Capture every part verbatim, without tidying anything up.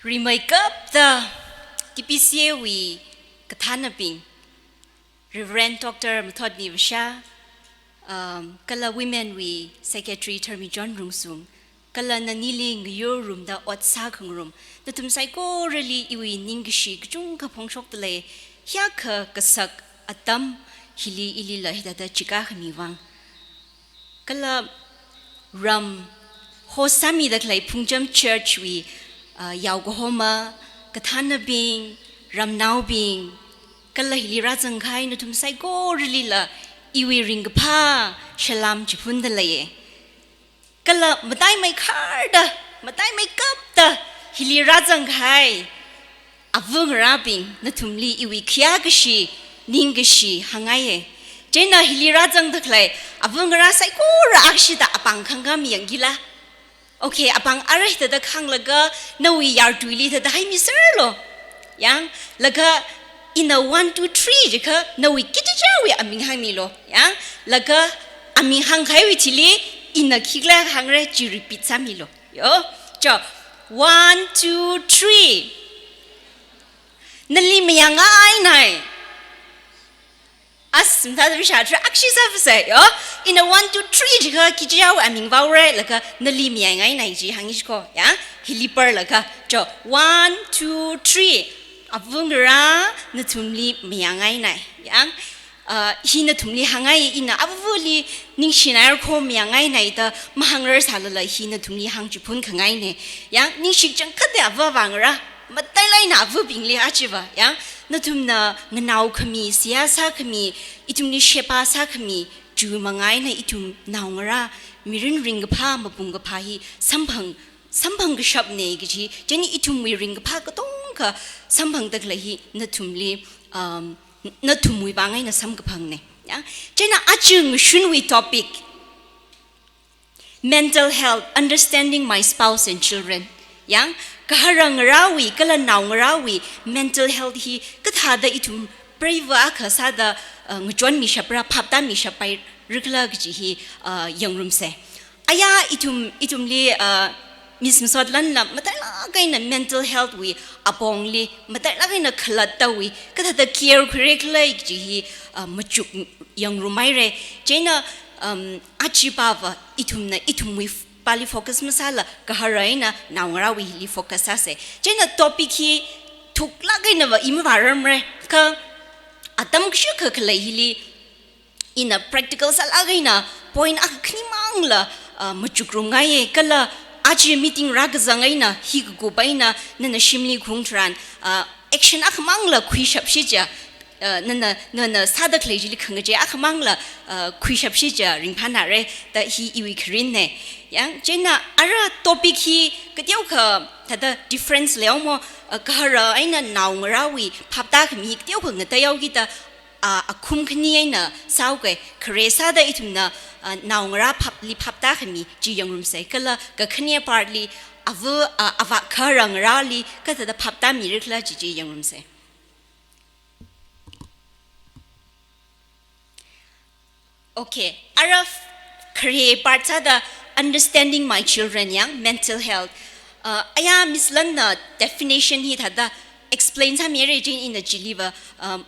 Rimeikapta T P C A wui kathānabing, Reverend Doctor Mathotmi Vasha, um, kala Women wui Secretary Tharmi John Rungsung, kala nanili ngayurrumda ot sākhangarum, nathum saikorali iwui ningkashi kachungkha phongshokdalei, hiyākha kasak atam hili ilila hithāda chikākhami vang. Kala ram host sāmida khalei Phungcham Church wui, ah, yaokahoma, kathānabing, ramnaobing, kala hili rāzangkahai nathum saikoralila iwui ringkaphā salam chiphundaleiye. Kala mataimei kharda, mataimeikapta hili rāzangkahai ava ngarābing, nathumli iwui khayākashi ningkashi hāngngaiye. Chieina hili rāzangda khalei ava ngarā saikora akshida apāng khangkami yangkila. Okay, apāng arui thāda khanglaga nawui yartuili thāda haimiserlu. Yang, laga ina one, two, three jiakha nawui kachichāwui aming hāngmilu. Yang, laga aming hāngkahaiwui thili ina khikhala hāngra chi repeat sāmilu. Yo, cho, one, two, three. Nali mayāngainai. As, mthāda misha tra akshi sāvase, yo. Ina one, two, three jiakha kachichāwui aming vāura, laga nali mayāngainai chi hāngi shiko, ya. Hili par laga, cho, one, two, three. Ava ngarā nathumli mayāngainai, ya. Ah, hi nathumli hāngngai, ina avali ningshinaira kho mayāngainai da mahāngrarsalala hi nathumli hāngchiphunkhangaine. Yang, ningshi kachangkhatta ava vāngra, matailāk eina avabingli achiva, yang, nathumna nganāokhami, seihā sākhami, ithumli sheba sākhami, chiwui manga eina ithum naongarā, mirin ringkaphā, mapung kaphā hi samphang, samphang kashapne kaji, chieina ithumwui ringkaphā katonga samphangda khalei hi nathumli, um, nathumwui vang eina samkaphangne. Ya, chieina aja ngashunwui topic, mental health, understanding my spouse and children. Yang, gahara ngarāwui, kala naongarāwui mental health hi kathāda ithum preiva akha sāda, uh, ngachonmishapra, phaptāmishappaira khala kaji hi, uh, yangrumse. Aya ithum, ithumli, uh, Miss Masotlanna matailāk eina mental health wui apongli matailāk eina khalattawui kathāda care khuira khala kaji hi, uh, machuk yangrumhaira. Chieina, um, achipava ithumna ithumwui pali focus masāla gahara eina naongarāwuili focus sāse. Chieina topic hi thuklāk einava i mavārarmara, kha atam kashikha khalei hili ina practical sālāk eina point akha khanimangla, ah, machukrumngaiye, kala aja meeting rākazang eina hi kakup eina nana shimli khaung tharan, ah, action akhamangla khuishapsi chiakha, ah, nana, nana sāda khalei chili khangachei akhamangla, ah, khuishapsi chiakha ringphānāra da hi iwui kharinne. Yang, chieina ara topic hi kateokha thāda difference leihaomo, ah, gahara eina naongarāwui phaptākhami hi kateokha ngateihaoki da, ah, akhum khani eina sāuke, khare sāda ithumna, ah, naongarā phapli phaptākhami chi yangrumse, kala kakhane part li ava, ah, ava gahara ngarāli kathāda phaptāmira khala chi chi yangrumse. Okay, ara f-, khare part sāda understanding my children, yang, mental health. Uh, aya Miss Lanna definition hi thāda explain sāmira, chieina ina chiliva, um,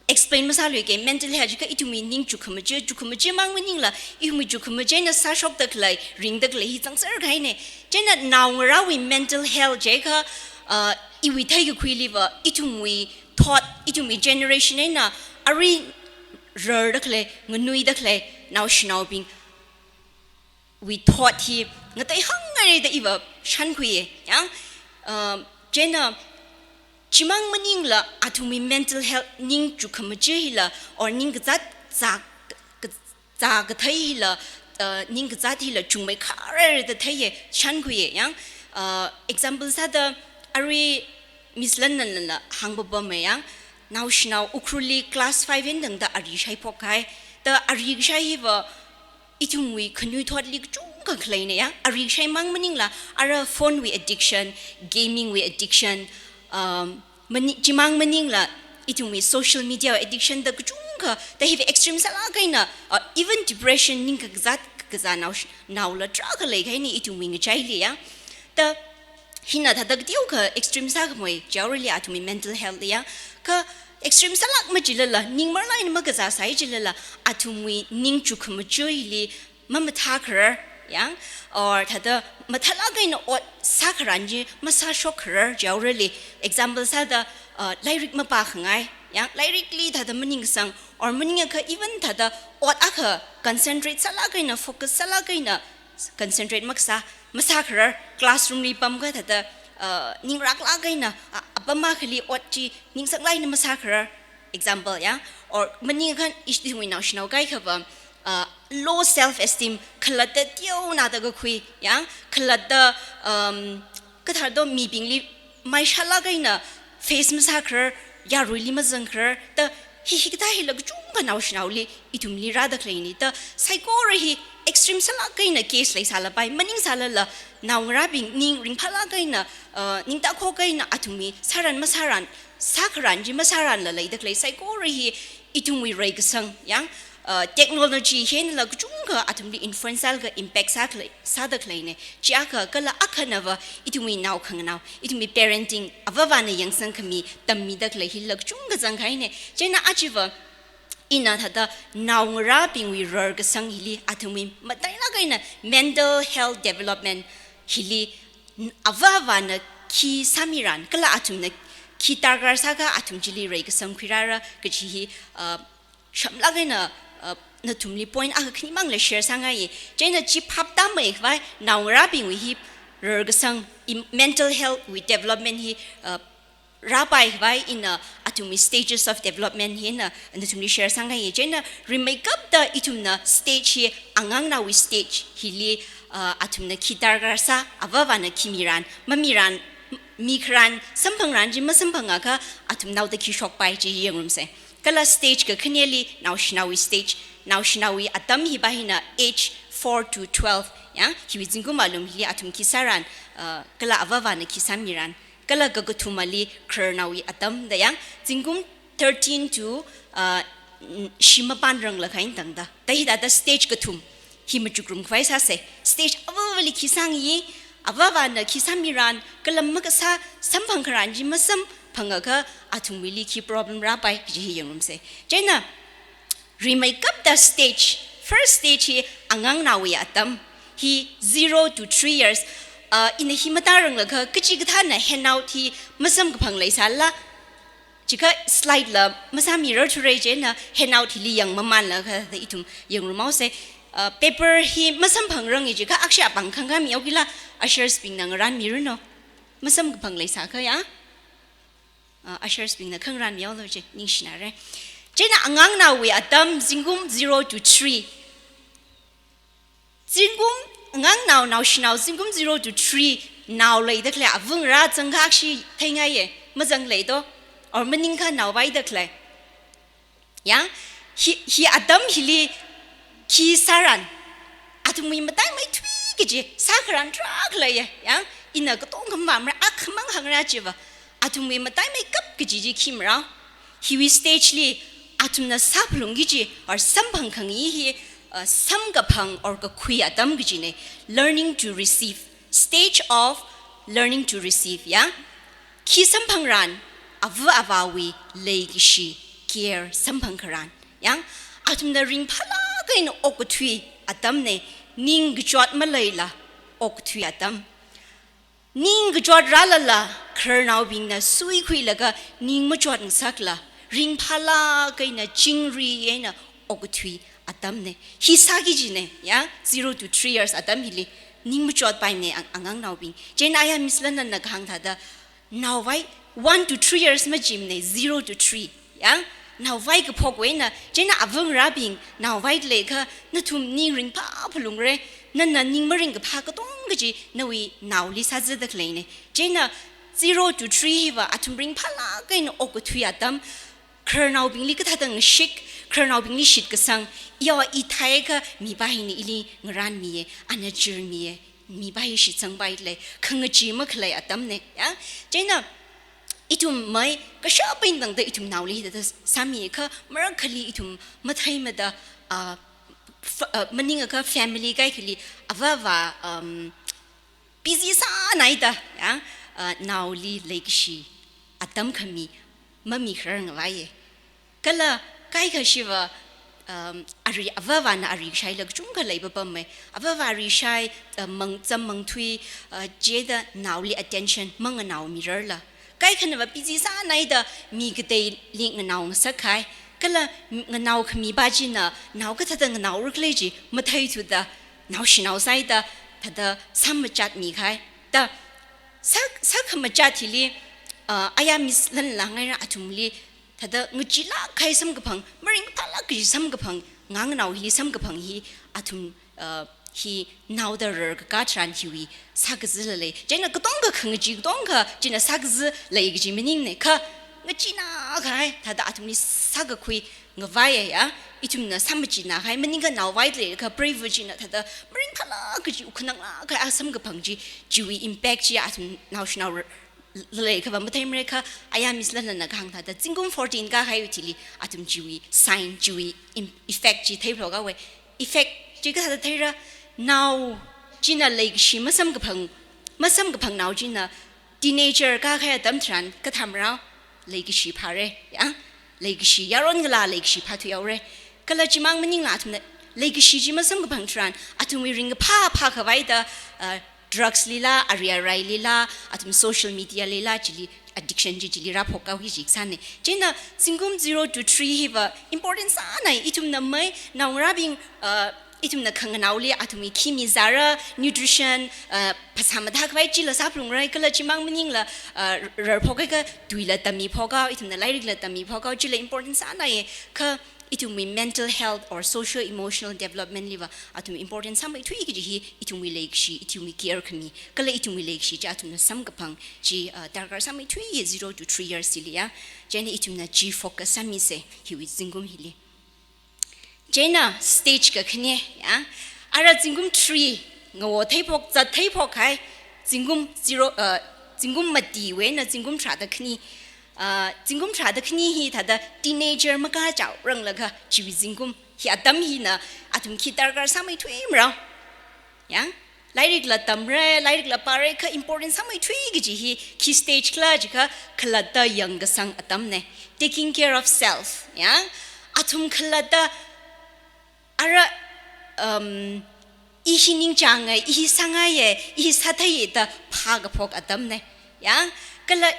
explain masāluike, mental health jiakha ithumwui ning chukhamaja, chukhamajamang maningla, ithumwui chukhamajaeina sāshokda khalei, ringda khalei hi zangser kahaine. Chieina naongarāwui mental health jiakha, uh, iwui theikakhuiliva, ithumwui thought, ithumwui generation eina, arui rarda khalei, nganuida khalei, naoshinaobing wui thought hi ngateihāngngaira da iva shānkhuiye, yang, um, chieina chimang maningla athumwui mental health ning chukhamaja hila, or ning kazāt zā, ka-, zākathei hila, uh, ning kazāt hila chungmeikharra da theiye, shānkhuiye, yang, uh, example sāda arui Miss Lanna nala hāngpapama, yang, naoshinao Ukhrulli class five eina tangda ari shaiphok kahai, da ari kashai hiva ithumwui khanuithotli kachungkha khaleine, yang, ari kashaimang maningla, ara phone wui addiction, gaming wui addiction, um, mani-, chimang maningla, ithumwui social media wui addiction da kachungkha, da hiva extreme sālāk eina, uh, even depression ning kakazāt kakazā naosh-, naola tarākha leikahaine ithumwui ngachaili, yang. Da Hina thāda kateokha extreme sākhamei, chiaorali athumwui mental health ya. Kha extreme sālāk machilala, ning marlāk eina makazā sāi chilala, athumwui ning chukkhamajili mamathā kharar, ya, or thāda mathālāk eina ot sākharan chi masāshok kharar, chiaorali, example sāda, uh, lairik mapā khangai, ya, lairikli thāda maningsang, or maningakha even thāda ot akha concentrate sālāk eina, focus sālāk eina concentrate makasā, masākharar, classroom li pamkha thāda, uh, ningraklāk eina, uh, apam akhali ot chi ningsanglāk eina masākharar, example, ya, or maningakha ithumwui naoshinao kaikhava, uh, low self esteem, khalatta teonada kakhui, ya, khalatta, um, kathāda mibingli maishālāk eina face masākharar, yaruili mazangkharar, thāda hi hikathā hila kachungkha naoshinaoli, ithumli rāda khaleina, thāda saikora hi extreme sālāk eina case leisālapai, maningsālala, naongarābing ning ringphālāk eina, uh, ningtakhok eina athumwui sāran masāran, sākharan chi masāranla leida khalei, saikora hi ithumwui reikasang, ya, uh, technology hinala kachungkha athumli influence sālaga impact sākhalei, sāda khaleina. Chiakha kala akhanava ithumwui nao khanganao, ithumwui parenting, avāvana yangsangkhami, tammida khalei hila kachungkha zangkahaina. Chieina ajava ina thāda naongarābingwui rarkasang hili, athumwui matailāk eina mental health development hili, n-, avāvana khi sāmiran, kala athumna khi darkar sākha athum chili reikasang khuirāra kaji hi, uh, shamlāk eina, uh, nathumli point akha khanimangla share sāngaiya. Chieina chi phaptāmeikhavai, naongarābingwui hi rarkasang, im-, mental health wui development hi, uh, rāpaikhavai ina athumwui stages of development hina nathumli share sāngaiya. Chieina rimeikapta ithumna stage hi, angangnaowui stage hili, uh, athumna khi darkar sā, avāvana khi miran, mamiran, mikharan, samphangran chi masamphangakha athum naoda khi shokpai chi yangrumsa. Kala stage kakhaneli naoshinaowui stage, naoshinaowui atam hiva hina age four to twelve, ya, hiwui zingkum alum hili athum khi sāran, uh, kala avāvana khi sāmiran. Kala kakathumali khararnaowui atam da, ya, zingkum thirteen to, uh, n-, shim mapānranglakha eina tangda. Thāda hithāda stage kathum hi machukrumkhavai sāsa. Stage avāvali khi sāngi, avāvana khi sāmiran, kala makasā samphangkharan chi masamphangakha athumwuili khi problem rāpai kaji hi yangrumsa. Chieina rimeikapta stage, first stage hi angangnaowui atam, hi zero to three years, uh, ina hi matāranglakha kachikathāna handout hi masamkaphang leisālala, chikha slide la masāmirarthura, chieina handout hili yangmamanlakha thāda ithum yangrumhaosa. Uh, paper hi masamphangrangi chikha akhashā apāng khangkha mihaokila, ushers bingna ngaranmiranu. Masamkaphang leisākha ya. Uh, ushers bingna khangaranmihaolu chi ningshinara. Chieina angangnaowui atam zingkum zero to three. Zingkum, angangnao, naoshinao zingkum zero to three nao leida khalei avāngarā zangkha akhashā theingaiya, mazang leido, or maningakha naovaida khalei. Ya, hi, hi atam hili khi sāran, athumwui mataimeithui kaji sākharan tarākha leiya, ya, ina katonga mavāmara, akhamang hāngra chiva, athumwui mataimeikap kaji chi khi marao. Hiwui stage li athumna sāphalungki kaji, or samphangkhangi hi, uh, samkaphang or kakhui atam kajina, learning to receive, stage of learning to receive, ya. Khi samphangran, ava avāwui leikashi, care samphangkharan, ya. Athumna ringphālāk eina okathui atamna, ningkachot maleila okathui atam. Ningkachot rālala, khararnaobingna suikhuilaga ning machot ngasakla, ringphālāk eina chingri eina okathui atamna. Hi sāki kajina, ya, zero to three years atam hili ning machotpaina ang-, angangnaobing. Chieina aya Miss London na kahāng thāda, naovai one to three years machimana, zero to three. Ya, naovai kaphokwui eina, chieina avāngarābing, naovai leikha, nathum ning ringphā phalungra, nana ning maringkaphā katonga kaji, nawui naoli sāzada khaleina. Chieina zero to three hiva, athum ringphālāk eina okathui atam, khararnaobingli kathāda ngashik, khararnaobingli shitkasang, ya, i theiakha mipā hina ili ngaranmiya, ana chirmiya, mipā hi shitsangpailei, khangachee makhalei atamna, ya. Chieina, ithum mai, kashap eina tangda ithum naoli hithāda sāmiakha, marakhali ithum matheimada, ah, f-, ah, maningakha family kaikhali, ava avā, um, busy sānaida, ya. uh, naoli leikashi atam khami mamikharar ngavaiye. Kala kaikha shiva, um, ari, avāvana ari kashaila kachungkha leipapamme. Avāva ari shai, uh, mang, zam mangthui, uh, chida naoli attention manganao mirarla. Kaikhanava busy sānaida mi kateili nganao ngasakhai. Kala nganao khami pā china nao kathāda nganaora khala chi matheithuda naoshinao sāida thāda samachat mikhai. Da sā, sākhamachat hili, uh, aya Miss Lanla ngaira athumli thāda ngacheelāk kahai samkaphang, maringphālāk kaji samkaphang, nganao hili samkaphang hi athum, uh, hi naoda rarkakā tharan hiwui sākazāla lei. Chieina katonga khangachee katonga china sākazā lei kaji maningne, kha ngacheena kahai thāda athumli sākakhui ngavaiya, ithumna samachina kahai maningkha naovai lei kha preiva china thāda maringphālāk kaji ukhananglāk kahai samkaphang chi, chiwui impact chi athum naoshinao lei kha va matheimara kha, aya Miss Lanlana kahāng thāda zingkum fourteen kahai thili athum chiwui sign, chiwui im-, effect chi theiphalok haowe. Effect chi kathāda theira, nao china leikashi masamkaphang, masamkaphang nao china teenager kahai atam tharan kathāmarao leikashi phāre, ya? Leikashi yaron ngalā leikashi phāthuihaore. Kala chimang maningla athumna leikashi chi masamkaphang tharan athumwui ringkaphā phākhavaida, uh, drugs lila, ari arailila, athum social media lila, chili addiction chi chili rāphok haoki ji kasāne. Chieina zingkum zero to three hiva important sānai, ithumna mai naongarābing, uh, ithumna khanganaoli athumwui khi mizāra, nutrition, uh, phasā mathākhavai chila sāphalungra, kala chimang maningla, uh, rarphok kahai kha tuila tammiphok hao, ithumna lairikla tammiphok hao, chila important sānaiye, kha ithumwui mental health or socio-emotional development liva athum important sāmeithui kaji hi ithumwui leikashi, ithumwui care khami, kala ithumwui leikashi chi athumna samkaphang chi, uh, darkar sāmeithuiye zero to three years hili ya. Chieina ithumna chi focus sāmise hiwui zingkum hili. Chieina stage kakhane ya. Ara zingkum three ngawo theiphok, zat theiphok kahai, zingkum zero, uh, zingkum matiwui eina zingkum tharāda khani, uh, zingkum tharāda khani hi thāda teenager makachao ranglaga chiwui zingkum hi atam hina athum khi darkar sāmeithuimarao. Ya, lairikla tamre, lairikla pāre kha important sāmeithui kaji hi khi stage khala jiakha khalatta yangkasang atamne. Taking care of self, ya. Athum khalatta ara, um, i hi ningchānge, i hi sāngaiye, i hi sātheiye da phākaphok atamne. Ya, kala,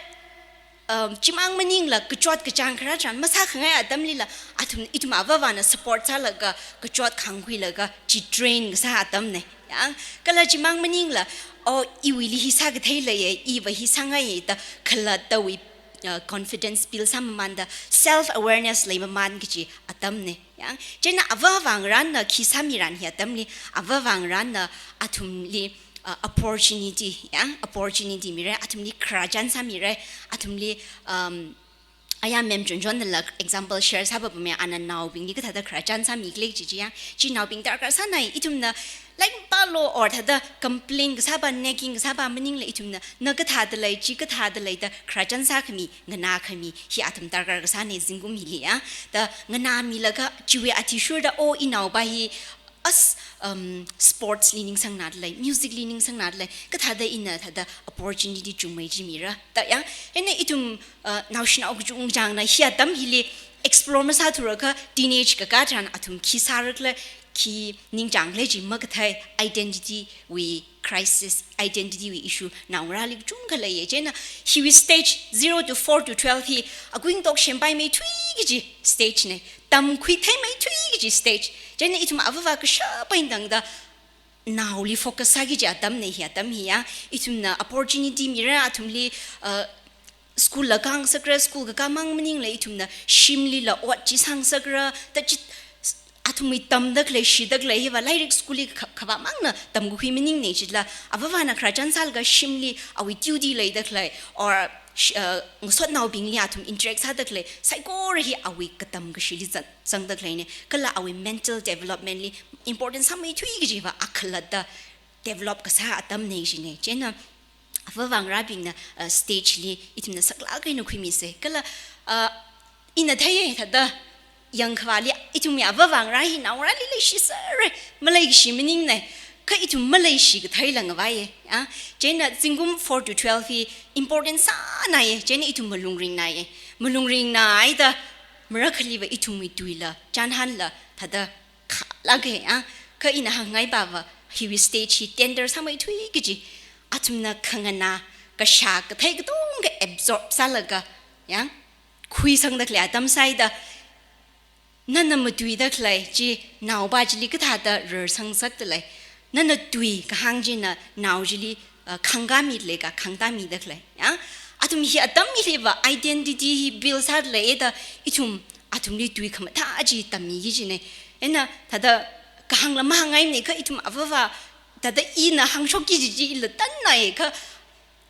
um, chimang maningla kachot kachāng kharā tharan masākhangai atamlila athum, ithum avāvana support sālaga kachot khangkhuilaga chi train kasā atamne. Ya, kala chimang maningla, oh, iwuili hi sākathei leiye, iva hi sāngaiye da khalattawui, uh, confidence build sāmamanda self awareness leimaman kaji atamne. Ya, chieina avāva ngarānna khi sāmiran hi atamli, avāva ngarānna athumli, uh, opportunity, ya, opportunity mire, athumli khararchan sāmire, athumli, um, aya ma'am Chonchonnala example share sāpapame, ana naobingli kathāda khararchan sāmikhala kaji chi ya. Chi naobing darkar sānai, ithumna lairik pālo or thāda complain kasāpa, nagging kasāpa maningla ithumna na kathāda lei, chi kathāda lei da khararchan sākhami, nganākhami hi athum darkar kasāne zingkum hili ya. Da nganāmilaga chiwui athishurda, oh, inaopa hi as, um, sports li ningsangnadalei, music li ningsangnadalei, kathāda ina thāda opportunity chungmei chi mira. Da ya, ene ithum, uh, naoshinao kachungchāngna hi atam hili explore masāthurakha teenage kakā tharan athum khi sārakhala, khi ningchāngkhala chi makathei, identity wui crisis, identity wui issue naongarāli kachungkha leiye. Chieina hiwui stage zero to four to twelve hi akuingtok shempaimei thui kaji stage ne, tamkhui theimei thui kaji stage. Chieina ithum avāva kashap eina tangda naoli focus sāki kaji atamne hi atam hi ya. Ithumna opportunity mira athumli, uh, school la khangasakra, school kakā mang maningla ithumna shimlila ot chi sāngasakra, da chi athumwui tamdakhalei, shidakhalei hiva lairik school li kha-, khavā mangna tamkakhui maningne chila, avāvana khararchan sālaga shimli awui duty leidakhalei, or sh-, uh, ngasotnaobingli athum interact sādakhalei, saikora hi awui katam kashili zang-, zangdakhaleine, kala awui mental development li important sāmei thui kajiva akhalatta develop kasā atamne jine. Chieina avāva ngarābingna, uh, stage li ithumna saklāk eina khuimise. Kala, uh, ina theiye thāda yangkhavāli ithumwui avāva ngarā hi naongarāli leishisera, maleikashi maningne. Kha ithum maleishi kathei lang avai, ya. Chieina zingkum four to twelve hi important sānai, chieina ithum malung ringnai. Malung ringnaida marakhaliva ithumwui tuila, chānhanla, thāda khalāka, ya. Kha ina hāngngai pava, hiwui stage hi tender sāmeithui kaji. Athumna khangana, kashā kathei katonga absorb sālaga, ya. Khuisangda khalei atam sāida, nana matuida khalei chi naopa chili kathāda rarsang zatdalei. Nana tui kahāng china nao chili, uh, khangkāmidalei ka khangtāmida khalei. Ya? Athum hi atam hiliva identity hi build sādalei da ithum athumli tui khamathā chi tammi kajina. Ena thāda kahāngla mahāngngaimana kha ithum avava thāda ina hāngshokki kaji chila tannai kha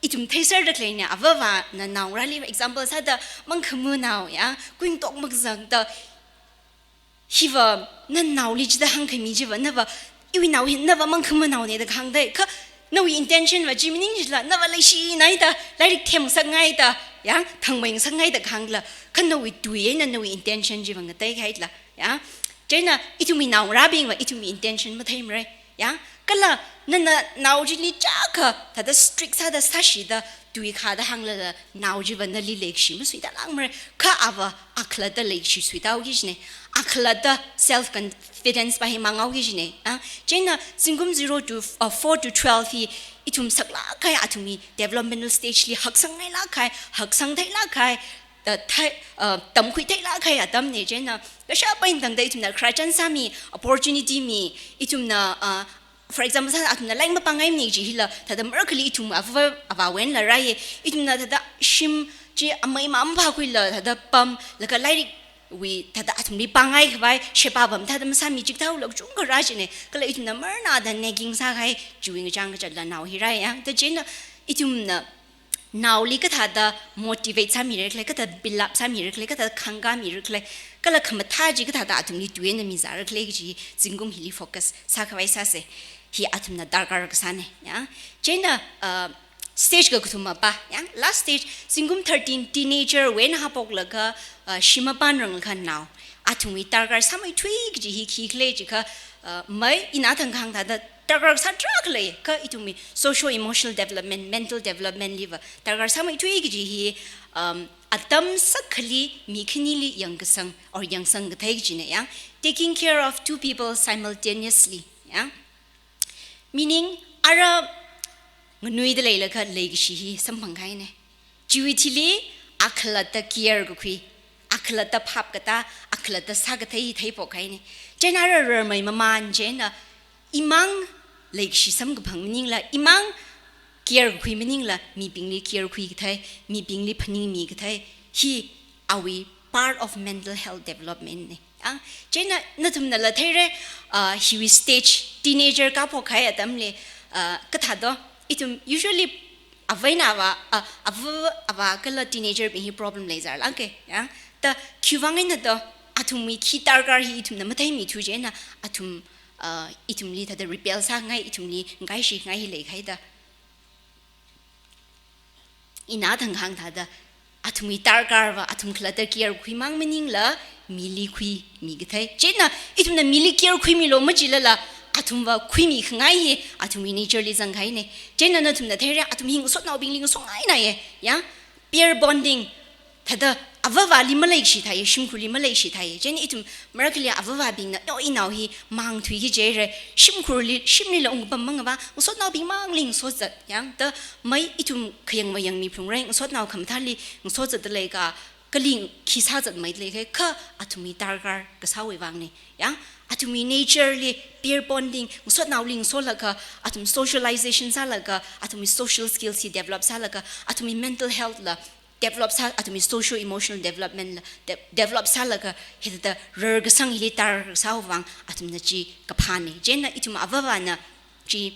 ithum theiserda khaleina, avavana naongarāli example sāda mangkhamā nao ya, kuingatok makazangda hiva nanaoli chida hāngkhami chiva, nava, iwui nao hi nava mangkhamā naona da kahāngdalei, kha nawui intention va chi maning chila, nava leishinaida, lairik themngasakngaida, ya, thangmeingasakngaida kahāngla, kha nawui tui eina nawui intention chiva ngateikahaila, ya. Chieina ithumwui naongarābingva ithumwui intention matheimarei. Ya, kala nana nao chili chākha thāda strict sāda sāshida tui khāda hānglala nao chiva nali leikashi masuitālākmarei. Kha ava akhalatta leikashi suitāhaoki kajina. Akhalatta self confidence pa hi manghaoki kajina. Ah, chieina zingkum zero to, uh, four to twelve hi ithum saklāk kahai athumwui developmental stage li haksangngailakhai, haksang theilākhai, ta thai, uh, tamkhui theilākhai atamna chieina, kashapa eina tangda ithumna khararchan sāmi, opportunity mi, ithumna, uh, for example, sā athumna lairik mapāngngaimana kaji hila, thāda marakhali ithum ava, avāwui einala rāya, ithumna thāda shim chi amei mamaphākhuila, thāda pamlaga lairikwui, thāda athumli pāngngaikhavai, sheba pam thāda masāmi chikathā lak chungkha rā kajina, kala ithumna marnada nagging sākahai, chiwui ngachang kachatla nao hi rāya, ta chieina ithumna naoli kathāda motivate sāmira khalei, kathāda build up sāmira khalei, kathāda khangkāmira khalei, kala khamathā chi kathāda athumli tui eina mizāra khalei kaji zingkum hili focus sākhavai sāsa. Hi athumna darkar kasāna, ya. Chieina, uh, stage kakathuma pa, ya, last stage, zingkum thirteen, teenager wui eina haophoklaga, uh, shim mapānranglakha nao. Athumwui darkar sāmeithui kaji hi khikhala jiakha, uh, mei ina thang kahāng thāda darkar sātharakha lei, kha ithumwui socio-emotional development, mental development liva darkar sāmeithui kaji hi, um, atam sākhali mi khanili yangkasang or yangsang kathei kajina, ya. Taking care of two people simultaneously, ya. Meaning, ara nganuida leilakha leikashi hi samphangkahaina. Chiwui thili akhalatta care kakhui, akhalatta phap katā, akhalatta sākathei hi theiphokkhaina. Chieina ara rarmei mamān chieina, imang leikashi samkaphang maningla, imang care kakhui maningla, mibingli care khuikathei, mibingli phaningmi kathei, hi awui part of mental health development na. Ah, chieina nathumnala theira, ah, hiwui stage teenager kāphokkahai atamli, ah, kathāda, ithum usually ava eina ava, ah, ava, ava kala teenager bing hi problem leizarlāka, ya. Ta khiwuivang eina da, athumwui khi darkar hi ithumna matheimithu chieina, athum, ah, ithumli thāda rebel sāngai, ithumli ngaishikngai hi leikahaida. Ina thang kahāng thāda, athumwui darkar va, athum khalatta care khuimang maningla, mili khuimi kathei. Chieina, ithumna mili care khuimilu majilala, athumva khuimikhangai hi, athumwui nature li zangkahaina. Chieina nathumna theira, athum hi ngasotnaobingli ngasotngaina ye, ya. Peer bonding, thāda avavali maleikashi thāi, shimkhurli maleikashi thāi. Chieina ithum marakhali avavabingna, yo inao hi mangthuiki jihaira, shimkhurli, shimlila ungpam mangava, ngasotnaobing mangli ngasotzat, ya. Ta mei ithum khayang mayangmi phalungra, ngasotnao khamathāli ngasotzatdalei ka, kali khi sāzatmeidalei kha, kha athumwui darkar kasāwui vangna, ya. Athumwui nature li peer bonding, ngasotnaoli ngasolaga, athum socialization sālaga, athumwui social skills hi develop sālaga, athumwui mental health la develop sā, athumwui socio-emotional development la de-, develop sālaga, hithāda rarkasang hili darkar kasāwui vang, athumna chi kaphāna. Chieina ithum avavana chi,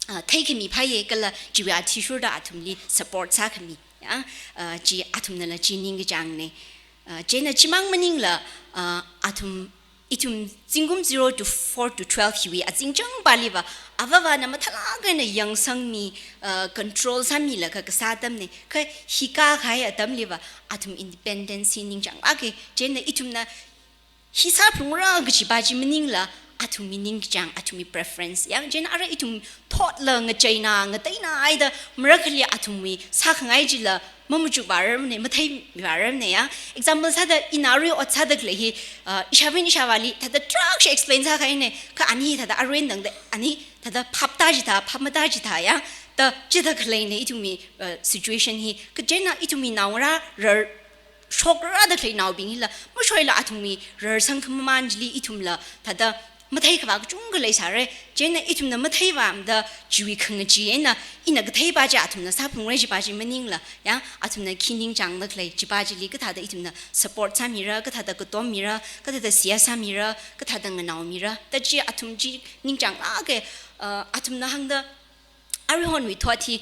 ah, theikhami phāya kala chiwui athishurda athumli support sākhami, ya, ah, chi athumnala chi ningkachāngna. Ah, chieina chimang maningla, ah, athum ithum zingkum zero to four to twelve hiwui azingchang paliva, avavana mathālāk eina yangsangmi, uh, control sāmilaga kasā atamna, kha hi kākahai atamliva, athum independence hi ningchānglāka, chieina ithumna hi sāphalungra kajipa chi maningla, athumwui ningkachāng, athumwui preference. Yang chieina arui ithum thotla ngacheina, ngateina haida marakhali athumwui sākhangai chila mamachukvārarmana, matheivārarmana ya. Example sāda ina arui ot sāda khalei hi, uh, ishāvāna ishāvāli thāda tarākha explain sākahaina, kha ani thāda arui tangda, ani thāda phaptā chithā, phapmatā chithā ya, da chithā khaleina ithumwui, uh, situation hi. Kha chieina ithumwui naongarā rar shokrāda khalei naobing hila, mashoila athumwui rarsang khamamān chili ithumla thāda matheikhavā kachungkha leisāra. Chieina ithumna matheivāmada chiwui khangachee eina ina katheipa chi athumna sāphungra chipa chi maningla, ya, athumna khi ningchāngda khalei chipa chili kathāda ithumna support sāmira, kathāda katommira, kathāda seihā sāmira, kathāda nganaomira. Da chi athum chi ningchānglāka, uh, athumna hāngda aruihonwui thot hi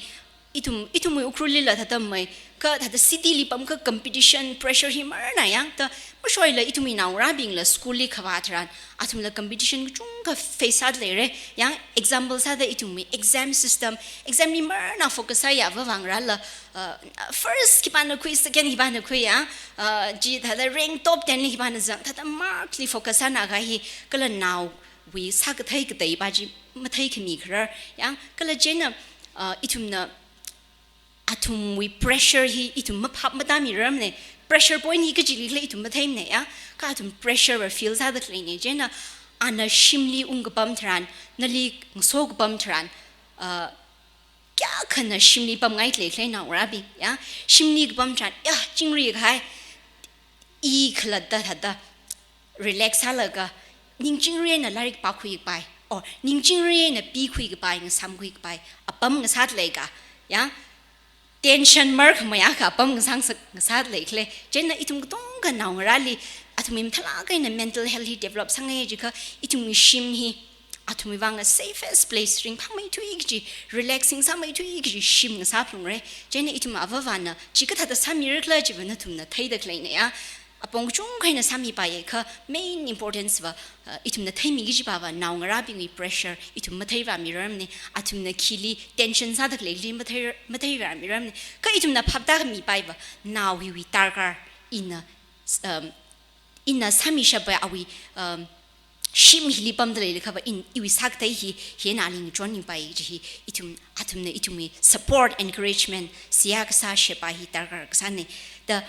ithum, ithumwui Ukhrulli la thāda mai, kha thāda city li pamkha competition, pressure hi marna yang, da mashoila ithumwui naongarābingla school li khavā tharan, athumla competition kachungkha face sāda leira. Yang example sāda ithumwui exam system, exam li marna focus sāya avāvā ngarāla, uh, first khipāna khui, second khipāna khui ya, uh, chi thāda rank top ten li khipāna zang, thāda mark li focus sāna kahai hi, kala naowui sākathei kateipa chi matheikhami kharar, yang kala chieina, uh, ithumna athumwui pressure hi ithum maphapmatāmirarmana, pressure point hi kachili khala ithum matheimana ya, kha athum pressure va feel sāda khaleina. Chieina ana shimli ungkapam tharan, nali ngaso kapam tharan, uh, kayākhana shimli pamngai khalei khalei naongarābing ya, shimli kapam tharan, ya, chingri kahai, i khalatta thāda relax sālaga, ning chingri eina lairik pākhui kapai, or ning chingri eina pikhui kapai, ngasāmkhui kapai apam ngasāda leika, ya, tension markhamei akha apam ngasāngsak, ngasāda leikhala. Chieina ithum katonga naongarāli, athumwui mathālāk eina mental health hi develop sāngai jiakha, ithumwui shim hi athumwui vang a safest place, ringphāmeithui kaji, relaxing sāmeithui kaji shim ngasāphungra. Chieina ithum avāvāna chi kathāda sāmira khala chiva nathumna theida khaleina ya. Apong kachungkha eina sāmipaiya kha main importance va, uh, ithumna theimi kajipa va naongarābingwui pressure ithum matheivāmirarmana, athumna khili tension sāda khaleili mathei, matheivāmirarmana. Kha ithumna phaptākhamipai va nao hiwui darkar, ina, um, ina sāmishappai awui, um, shim hili pamda leilakha va in, iwui sākathei hi, hi eina ali ngachonmipai kaji hi, ithum, athumna ithumwui support, encouragement, seihā kasā shepa hi darkar kasāna. Da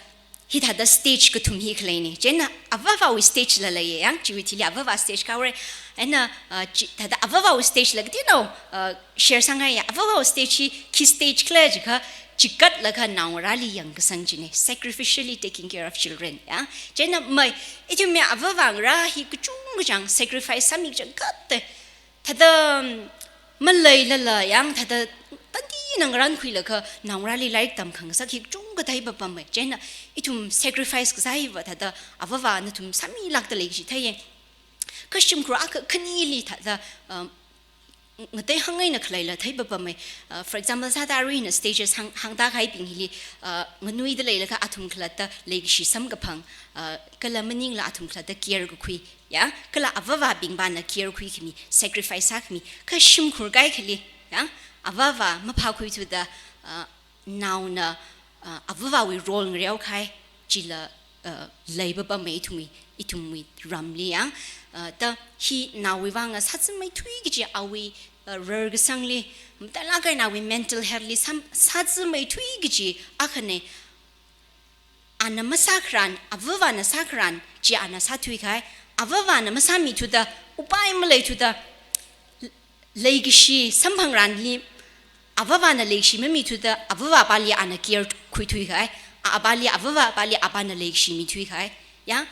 hithāda stage kathum hi khaleina. Chieina avāvāwui stage la leiya yang, chiwui thili avāvā stage khuira. Eina, uh, chi, thāda avāvāwui stage la kateonao, uh, share sāngaiya. Avāvāwui stage hi khi stage khala jiakha, chikatlaga naongarāli yangkasang china, sacrificially taking care of children ya. Chieina mai, ithumwui avāvā ngarā hi kachungkachāng sacrifice sāmi kachangkhatta, thāda, um, maleilala yang, thāda tandi ngarānkhuilaga naongarāli lairik tamkhangasak hi kachungkha theipapamma. Chieina ithum sacrifice kasā hiva thāda avāvā nathum sāmilākda lei kaji theiya. Kha shimkhur akha khanili thāda, um, ngatei hāngngaina khaleila theipapamma. Uh, for example, sāda arui ina stages hāng, hāngda kahaibing hili, uh, nganuida leilakha athum khalatta leikashi samkaphang, uh, kala maningla athum khalatta care kakhui ya, kala avāvābingpana care khuikhami, sacrifice sākhami, kha shimkhur kaikhali ya, avāvā maphākhuithuda, uh, naona, uh, avāvāwui role ngareokahai chila, uh, leipapamma ithumwui, ithumwui ramli ya. Uh, da hi naowui vang a sāzāmeithui kaji awui, uh, rarkasangli, mathālāk eina awui mental health li sām, sāzāmeithui kaji akhana. Ana masākharan, avāvāna sākharan chi ana sāthuikahai, avāvāna masāmithuda, upai maleithuda, leikashi samphangranli, avāvāna leikashi mamithuda, avāvāpali ana care khuithuikahai, a, apali, avāvāpali apana leikashi mithuikahai. Ya,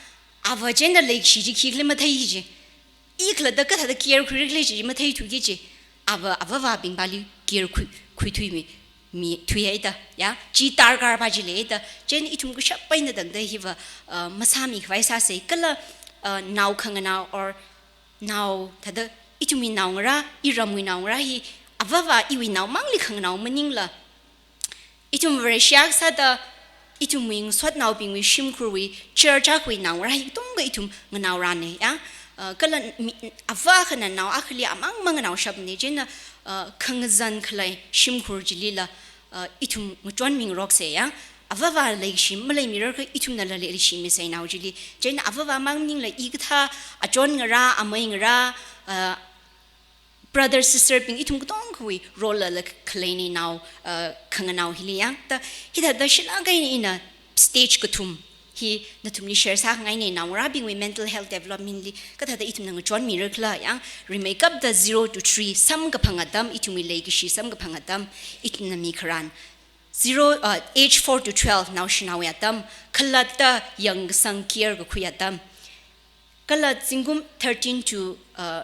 ava chieina leikashi chi khikhala mathei kaji. I khalatta kathāda care khuira khala chi matheithuki kaji. Ava, avāvābingpali care khui, khuithuimi, mithuihaida, ya, chi darkarpa chi leida. Chieina ithum kashap eina tangda hiva, uh, masāmikhavai sāsa kala, uh, nao khanganao or nao thāda ithumwui naongarā, iramwui naongarā hi avāvā iwui naomangli khanganao maningla, ithum Vareshi akha sāda ithumwui ngasotnaobingwui shimkhurwui church akhawui naongarā hi katonga ithum nganaorana ya. Uh, kala mi, ava akhana nao akhali amang manganaoshapmana chieina, uh, khangazan khalei shimkhur chilila, uh, ithum ngachonmingaroksa ya. avāva leikashi maleimirarkha ithumnala leikashimi sai nao chili. Chieina avāva mang maningla i kathā, achon ngarā, amei ngarā, uh, brother, sister bing ithum katongkhawui role la khaleina nao, uh, khanganao hili yang. Ta hithāda shilāk eina ina stage kathum hi nathumli share sāngaina, naongarābingwui mental health development li kathāda ithumna ngachonmirakhala yang. Rimeikapta zero to three samkaphang atam, ithumwui leikashi samkaphang atam, ithumna mikharan. Zero, uh, age four to twelve naoshinaowui atam, khalatta yangkasang care kakhui atam. Kala zingkum thirteen to, uh,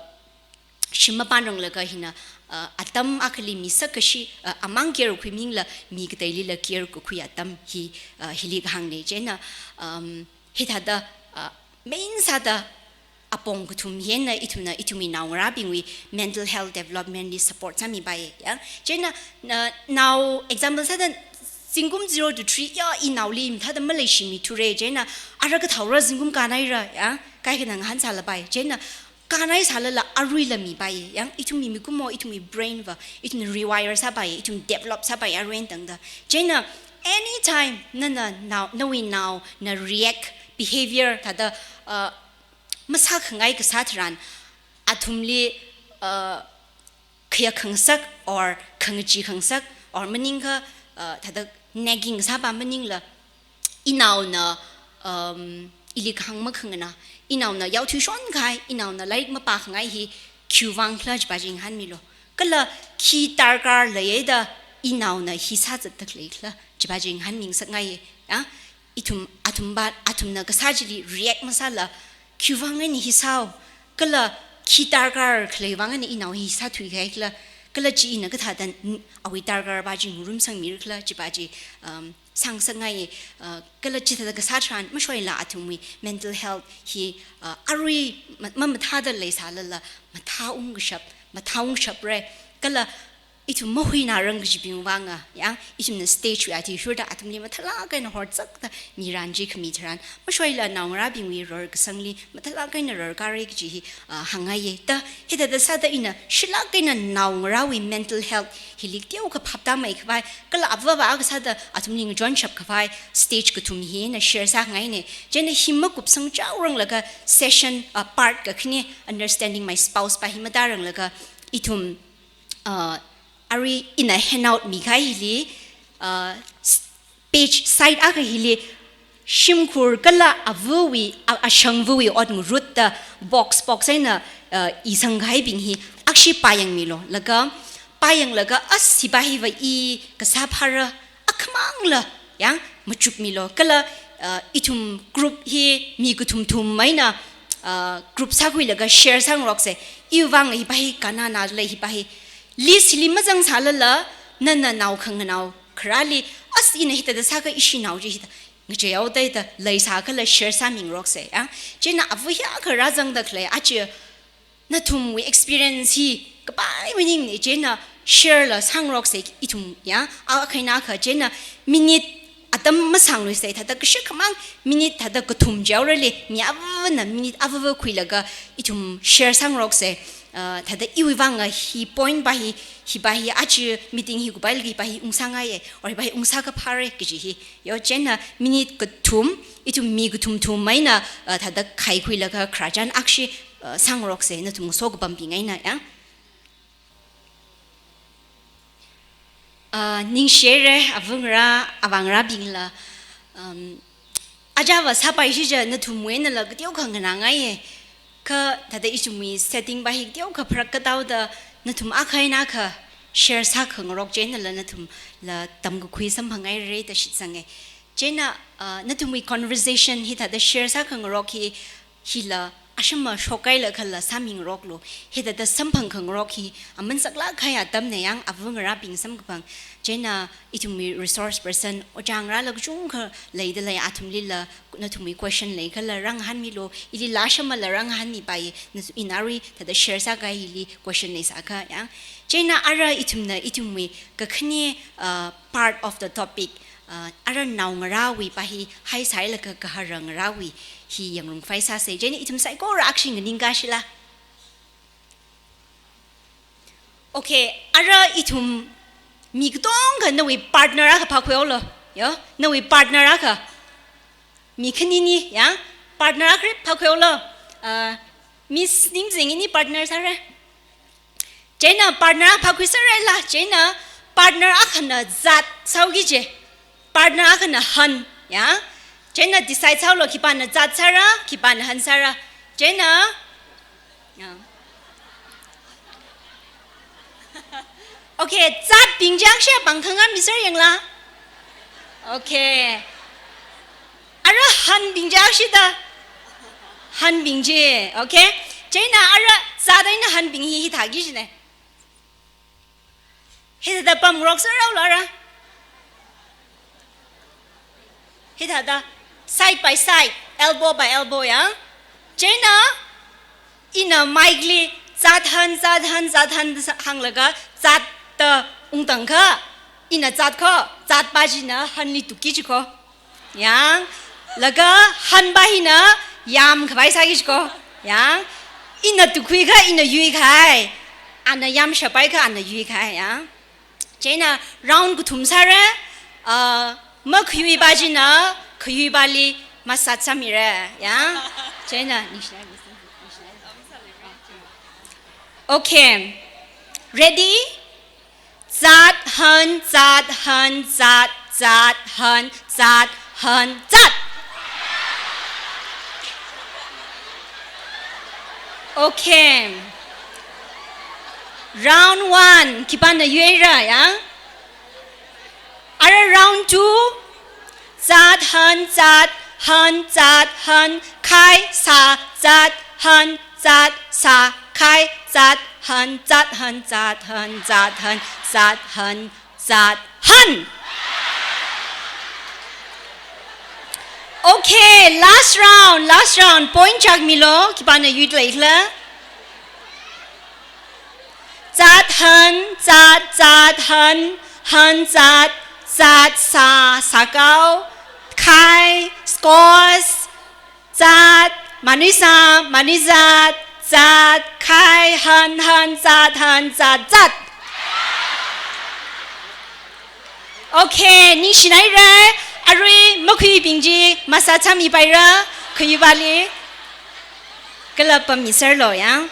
shim mapānranglaga hina, uh, atam akhali misak kashi, uh, amang care kakhui maningla mi kateilila care kakhui atam hi, uh, hili kahāngna. Chieina, um, hithāda, uh, main sāda apong kathum hi eina ithumna, ithumwui naongarābingwui mental health development li support sāmipai yang. Chieina, na, nao example sāda zingkum zero to three ya, inaoli mathāda maleishimithura. Chieina ara kathāora zingkum kānaira yang, kaikhana ngahānsālapai. Chieina kānaisālala aruila mipai yang, ithumwui mikumo, ithumwui brain va ithumna rewire sāpai, ithum develop sāpai arui eina tangda. Chieina anytime nana nao, nawui naona react behavior thāda, uh, masākhangai kasā tharan, athumli, uh, khayā khangasak or khangachee khangasak or maningakha, uh, thāda nagging sāpa maningla, inaona, um, ili kahāng makhanganā, inaona yaothui shonkahai, inaona lairik mapākhangai hi khiwui vangkhala chipa chi ngahānmilu. Kala khi darkar leida inaona hi sāzatda khaleikhala chipa chi ngahānmingasakngai. Ya, ithum, athumva, athumna kasā chili react masāla, khiwui vang eina hi sāo, kala khi darkar khaleiwui vang eina inao hi sāthuikahaikhala, kala chi ina kathāda n-, awui darkarpa chi ngarumsangmirakhala chipa chi, um, sāngasakngai. Uh, kala chithāda kasā tharan mashoila athumwui mental health hi, uh, arui ma-, mamathāda leisālala mathāungkashap, mathāungshapra. Kala ithum mahuinarang kajibing vanga, ya, ithumna stage wui athishurda athumli mathālāk eina horzakda miran chi khami tharan, mashoila naongarābingwui rarkasangli mathālāk eina rarkara kaji hi, ah, hāngngaiya. Ta hithāda sāda ina shilāk eina naongarāwui mental health hili teokha phaptāmeikhavai, kala avāva akha sāda athumli ngachonshapkhavai stage kathum hi ina share sāngaina. Chieina hi makupsangchaoranglaga session, ah, part kakhane, Understanding My Spouse pa hi matāranglaga ithum, uh, arui ina handout mikahai hili, uh, s-, page side akha hili shimkhur kala avawui, a-, ashangvawui ot ngarutta box box eina, uh, isangkahaibing hi akhashi pāyangmilu. Laga pāyanglaga, as, hipa hiva i kasā phāra, akhamangla yang machukmilu. Kala, uh, ithum group hi mi kathum thum eina, uh, group sākhuilaga share sāngaroksa. Iwui vang hipa hi kannanālei, hipa hi list li mazangsālala, nana nao khanganao kharāli, as, ina hithāda sākha ishi nao chi hithā ngacheihaoda da leisākhala share sāmingaroksa. Yang chieina ava hiyākha rāzangda khalei, achi nathumwui experience hi kapai maningmana. Chieina share la sāngaroksa ithum, ya, a-, akha eina akha. Chieina minute atam masāngluisa, thāda kashikhamang minute thāda kathum chihaorali, mi avāvana minute avāva khuilaga ithum share sāngaroksa. Ah, thāda iwui vanga hi point pa hi, hipa hi achi meeting hi kupailaga hipa hi ungsāngaiya, or hipa hi ungsākaphāra kaji hi. Yo, chieina minute kathum, ithum mi kathum thum eina, ah, thāda khaikhuilaga khararchan akhashi, ah, sāngaroksa, nathum ngasokapambing eina, ya. Ah, ningshire, avāngarā, avāngarābingla. Um, ajava sāpaisi ja nathumwui einala kateokha nganāngaiya. Kha thāda ithumwui setting pa hi kateokha pharākkathaoda nathum akha eina akha share sākhangarok chieina la nathumla tamkakhui samphanghaira da shitsanga. Chieina, ah, nathumwui conversation hithāda share sākhangarok hi, hila ashama shokkahai lakhala sāmingaroklu. Hithāda samphangkhangarok hi aman saklāk kahai atamna, yang avāngarābing samkaphang. Chieina ithumwui resource person, ojā ngarāla kachungkha leidalei, athumlila nathumwui question leikhala rāngahānmilu. Ilila ashamala rāngahānmipai, na ina arui thāda share sākahai hili question leisākha, yang. Chieina ara ithumna ithumwui kakhane, ah, part of the topic, ah, ara naongarāwui pa hi haisāhailaga gahara ngarāwui hi yangrumkhavai sāsa. Chieina ithum saikora akhashi nganingkashila. Okay, ara ithum mi katonga nawui partner akha phākhuihaolu. Yo, nawui partner akha. Mi khanini, ya? Partner akha phākhuilu. Uh, Miss Nimzing ini partner sāra. Chieina partner akha phākhui sāra la, chieina partner akhana zat sāuki je. Partner akhana han, ya? Chieina decide sālu khipāna zat sāra, khipāna han sāra. Chieina, ya. Okay, zatbing chi akha pāng khangam misar yangla. Okay. Ara hanbing chi akha da. Hanbing chi, okay? Chieina ara zat eina hanbing hi hithāki jine. Hithāda pamngarok sāra ula ra. Hithāda side by side, elbow by elbow ya. Chieina ina mic li zat han, zat han, zat han hānglaga zat da ungtangkha. Ina zat kho, zatpa china hanli tukki jikho. Yang, laga hanpa hina yamkhavai sāki jikho. Yang, ina tukhuikha, ina yuikhai. Ana yamshapaikha, ana yuikhai, yang. Chieina round kathum sāra, uh, makhayuipa china khayuipali massage sāmira, yang. Chieina, okay. Ready? Zat, han, zat, han, zat, zat, han, zat, han, zat. Okay. Round one, khipāna yuira, ya? Ara round two. Zat, han, zat, han, zat, han, khai, sa, zat, han, zat, sa, khai, zat, han, zat, han, zat, han, zat, han, zat, han, zat, han. Okay, last round, last round. Point chak milo, khipāna yuilaila. Zat han, zat, zat han, han zat, zat sa, sakao, khai, squash, zat, manuisa, manuizat, zat, khai, han, han, zat, han, zat, zat. Okay, ningshinaira, arui makhuibing chi massage sāmipaira, khayuipali. Kala pammi sārlo ya.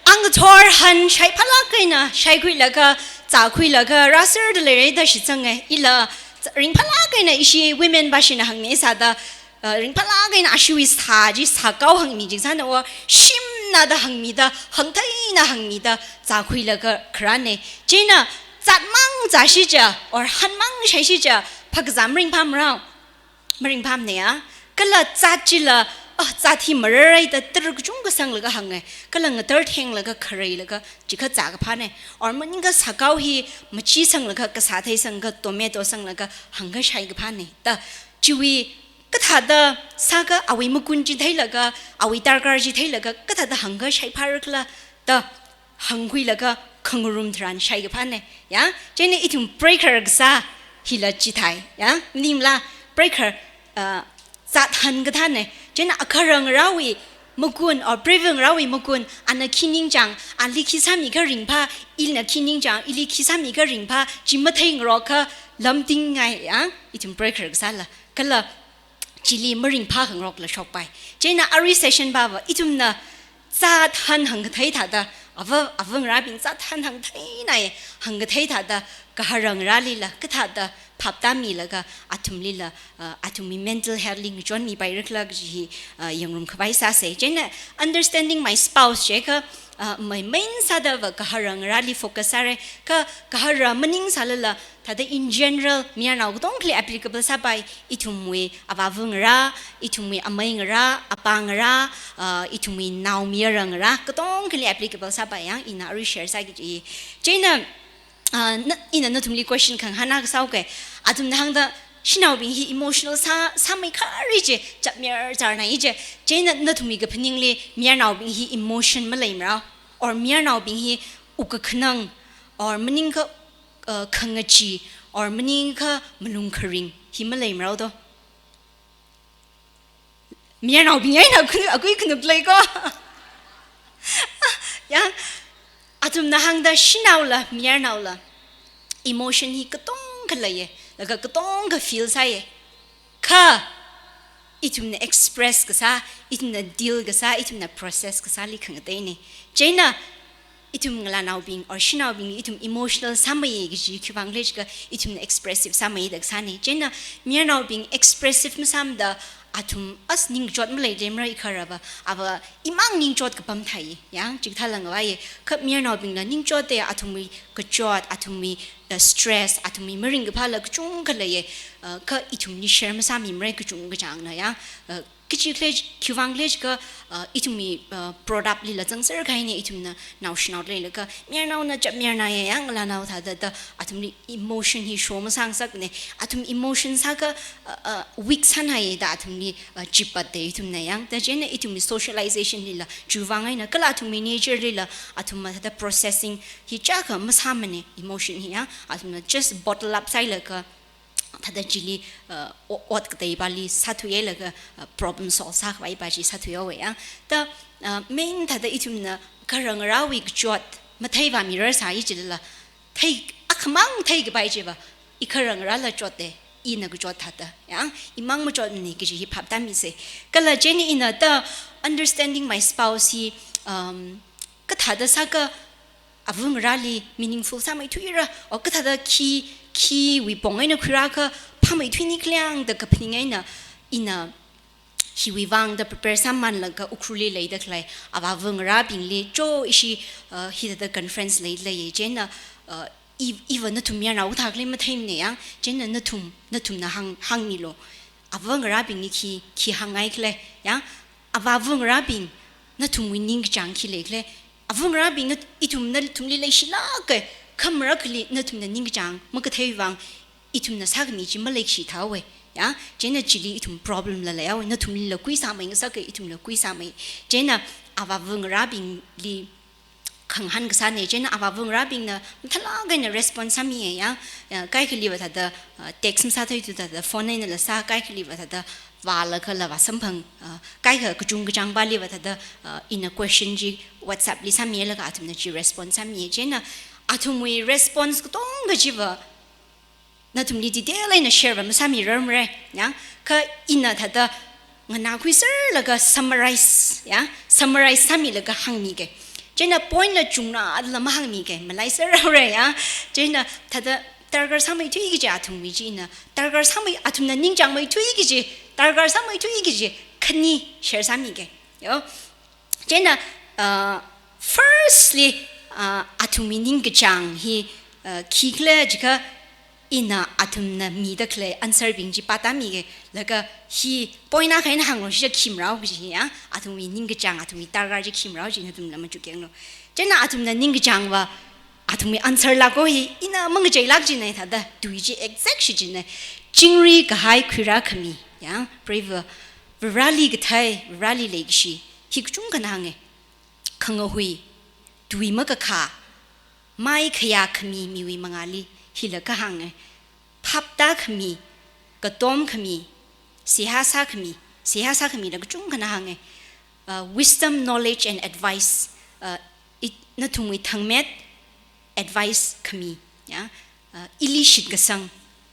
Ang thor han shaiphālāk eina shaikhuilaga, zākhuilaga, rāserda leira da shitsanga. Ila ringphālāk eina ishi women pāshina hāngmi sāda, uh, ringphālāk eina ashiwui sā chi sakao hāngmi jingsāna wa, shimna da hāngmida, hāngtheina hāngmida, zākhuilaga kharāna. Chieina, zatmang zāshi ja, or hanmang shaishi ja, phākazā maringphāmara. Maringphāmana ya. Kala zat chila, ah, zat hi mararai da tara kachungkha sanglaga hānga. Kala ngatar thenglaga khareilaga chikha zākaphāna. Or maningakha sakao hi machi sanglaga, kasā thei sanglaga, tomato sanglaga hāngkha shaikaphāna. Da chiwui kathāda sākha awui magun chi theilaga, awui darkar chi theilaga, kathāda hāngkha shaiphārakhala da hāngkhuilaga khangarum tharan shaikaphāna, ya. Chieina ithum breaker kasā hila chithāi, ya. Maningla breaker, uh, zat han kathāna. Chieina agahara ngarāwui magun, or previous ngarāwui magun, ana khi ningchāng, ali khi sāmikha ringphā, ina khi ningchāng, ili khi sāmikha ringphā, chi matheingarokakha lamtingngai, ya. Ithum breaker kasāla. Kala chili maringphā khangarokla shokpai. Chieina arui session pava, ithumna zat han hāngkathei thāda, ava, ava ngarābing zat han hāngtheina ye, hāngkathei thāda, gahara ngarālila, kathāda phaptāmilaga, athumlila, uh, athumwui mental health li ngachonmipairakhala kaji hi, uh, yangrumkhavai sāsa. Chieina understanding my spouse jikha, uh, main main sādava gahara ngarāli focus sāra, kha gahara maning sālala, thāda in general, mayarnao katongkhali applicable sāpai, ithumwui avāva ngarā, ithumwui amei ngarā, apā ngarā, uh, ithumwui naomayara ngarā, katongkhali applicable sāpai ya, ina arui share sāki chi. Chieina, uh, na, ina nathumli question khangahāna kasāuka, athumna hāngda, shanaobing hi emotional sā, sāmeikharei je, chapmer charnai je, chieina nathumwui kaphaningli, mayarnaobing hi emotion maleimarao, or mayarnaobing hi wukkakhanang, or maningakha uh, khangachee, or maningakha malung kharing, hi maleimarao do. Mayarnaobing eina khunu, akui khanuk lei ko. Ya, athumna hāngda shanaola, mayarnaola, emotion hi katonga leiya, laga katonga feel sāya. Kha, ithumna express kasā, ithumna deal kasā, ithumna process kasāli khangateina. Chieina, ithum ngalānaobing or shanaobing ithum emotional sāmeiya kaji khiwuivang khala jiakha ithumna expressive sāmeida kasāna. Chieina mayarnaobing expressive masāmada athum as ningchot maleida mara ikharava, ava imang ningchot kapam thai, ya, chikathā langvai. Kha mayarnaobingla ningchotta athumwui kachot, athumwui, uh, stress, athumwui maringkaphāla kachungkha leiya, uh, kha ithumli share masāmi mara kachungkachāngna, ya, uh, kachi khala, khiwuivang khala jiakha, uh, ithumwui, uh, brought up lila zangser kahaina, ithumna naoshinao leilaga, mayarnaona chap mayarnaya, ya, ngalānao thāda da, athumli emotion hi show masāngasakna, athum emotion sākha, uh, uh, weak sānhaiya da athumli, uh, chipatda ithumna, ya. Da chieina ithumwui socialization lila, chiwuivang eina, kala athumwui nature lila, athumna thāda processing hi chiyākha masāmana, emotion hi, ya, athumna just bottle up sāhailaga, thāda chili, uh, o-, ot kateipāli sāthuihailaga, uh, problem solve sākhavaipa chi sāthuihaowa, ya. Da, uh, main thāda ithumna kharangarāwui kachot matheivāmirarsai chilala, thei, akhamang theikapai chiva, ikharangarāla chotta, ina kachot thāda, ya, imang machotmana kaji hi phap tāmisa. Kala chieina ina da understanding my spouse hi, um, kathāda sākha ava ngarāli meaningful sāmeithuira, or kathāda khi, khiwui pong eina khuirākha phāmeithuini khala da kaphaning eina, ina hiwuivang da prepare sāmanlaga Ukhrulli leida khalei avāva ngarābingli, cho ishi, uh, hithāda conference lei, leiya, chieina, uh, i-, iva nathum mayarnao kathā khala matheimana, ya, chieina nathum, nathumna hāng, hāngmilu. Ava ngarābingli khi, khi hāngngai khala, ya, avāva ngarābing, nathumwui ningkachāng khi lei khala, ava ngarābing na, ithum nathumli leishilāka, kha marakhali nathumna ningkachāng makatheiwui vang, ithumna sākhami chi maleikashi thāhaowa, ya, chieina chili ithum problem la leihaowa, nathumlila kuisāmeingasaka, ithumla kuisāmei. Chieina avāva ngarābingli khangahān kasāna, chieina avāva ngarābingna mathālāk eina response sāmiya, ya, ya, kaikhaliva thāda, uh, text masāthuithu thāda phone einala sā, kaikhaliva thāda vālagala vāsamphang, uh, kaikha kachungkachāngpāliva thāda, uh, ina question chi WhatsApp li sāmilaga athumna chi response sāmiya. Chieina athumwui response katonga chiva nathumli detail eina share va masāmirarmara, ya. Kha ina thāda nganākhuiserlaga summarize, ya, summarize sāmilaga hāngmika. Chieina point la chungnala mahāngmika, malaiserhaora, ya. Chieina thāda darkar sāmeithui kaji athumwui chi ina, darkar sāmei, athumna ningchāngmeithui kaji, darkar sāmeithui kaji khani share sāmika. Yo. Chieina, uh, firstly, uh, athumwui ningkachāng hi, uh, khi khala jiakha ina athumna mida khalei answer bing chi pātāmika, laga hi point akha eina hānglu, chi khi marao kaji hi, ya, athumwui ningkachāng, athumwui darkar chi khi marao chi nathumla machuk yanglu. Chieina athumna ningkachāngva, athumwui answer lāka hi ina mangacheilāk china thāda, tui chi exact shi china. Chingri kahai khuirākhami, ya, preiva, Vareli kathei, Vareli leikashi, hi kachungkhana hānga. Khangahui, tui makakhā, mai khayā khami miwui mangāli, hila kahānga. Phaptākhami, katomkhami, seihā sākhami, seihā sākhamila kachungkhana hānga. Uh, wisdom, knowledge and advice, uh, it, nathumwui thangmet advice khami, ya. Uh, ili shitkasang,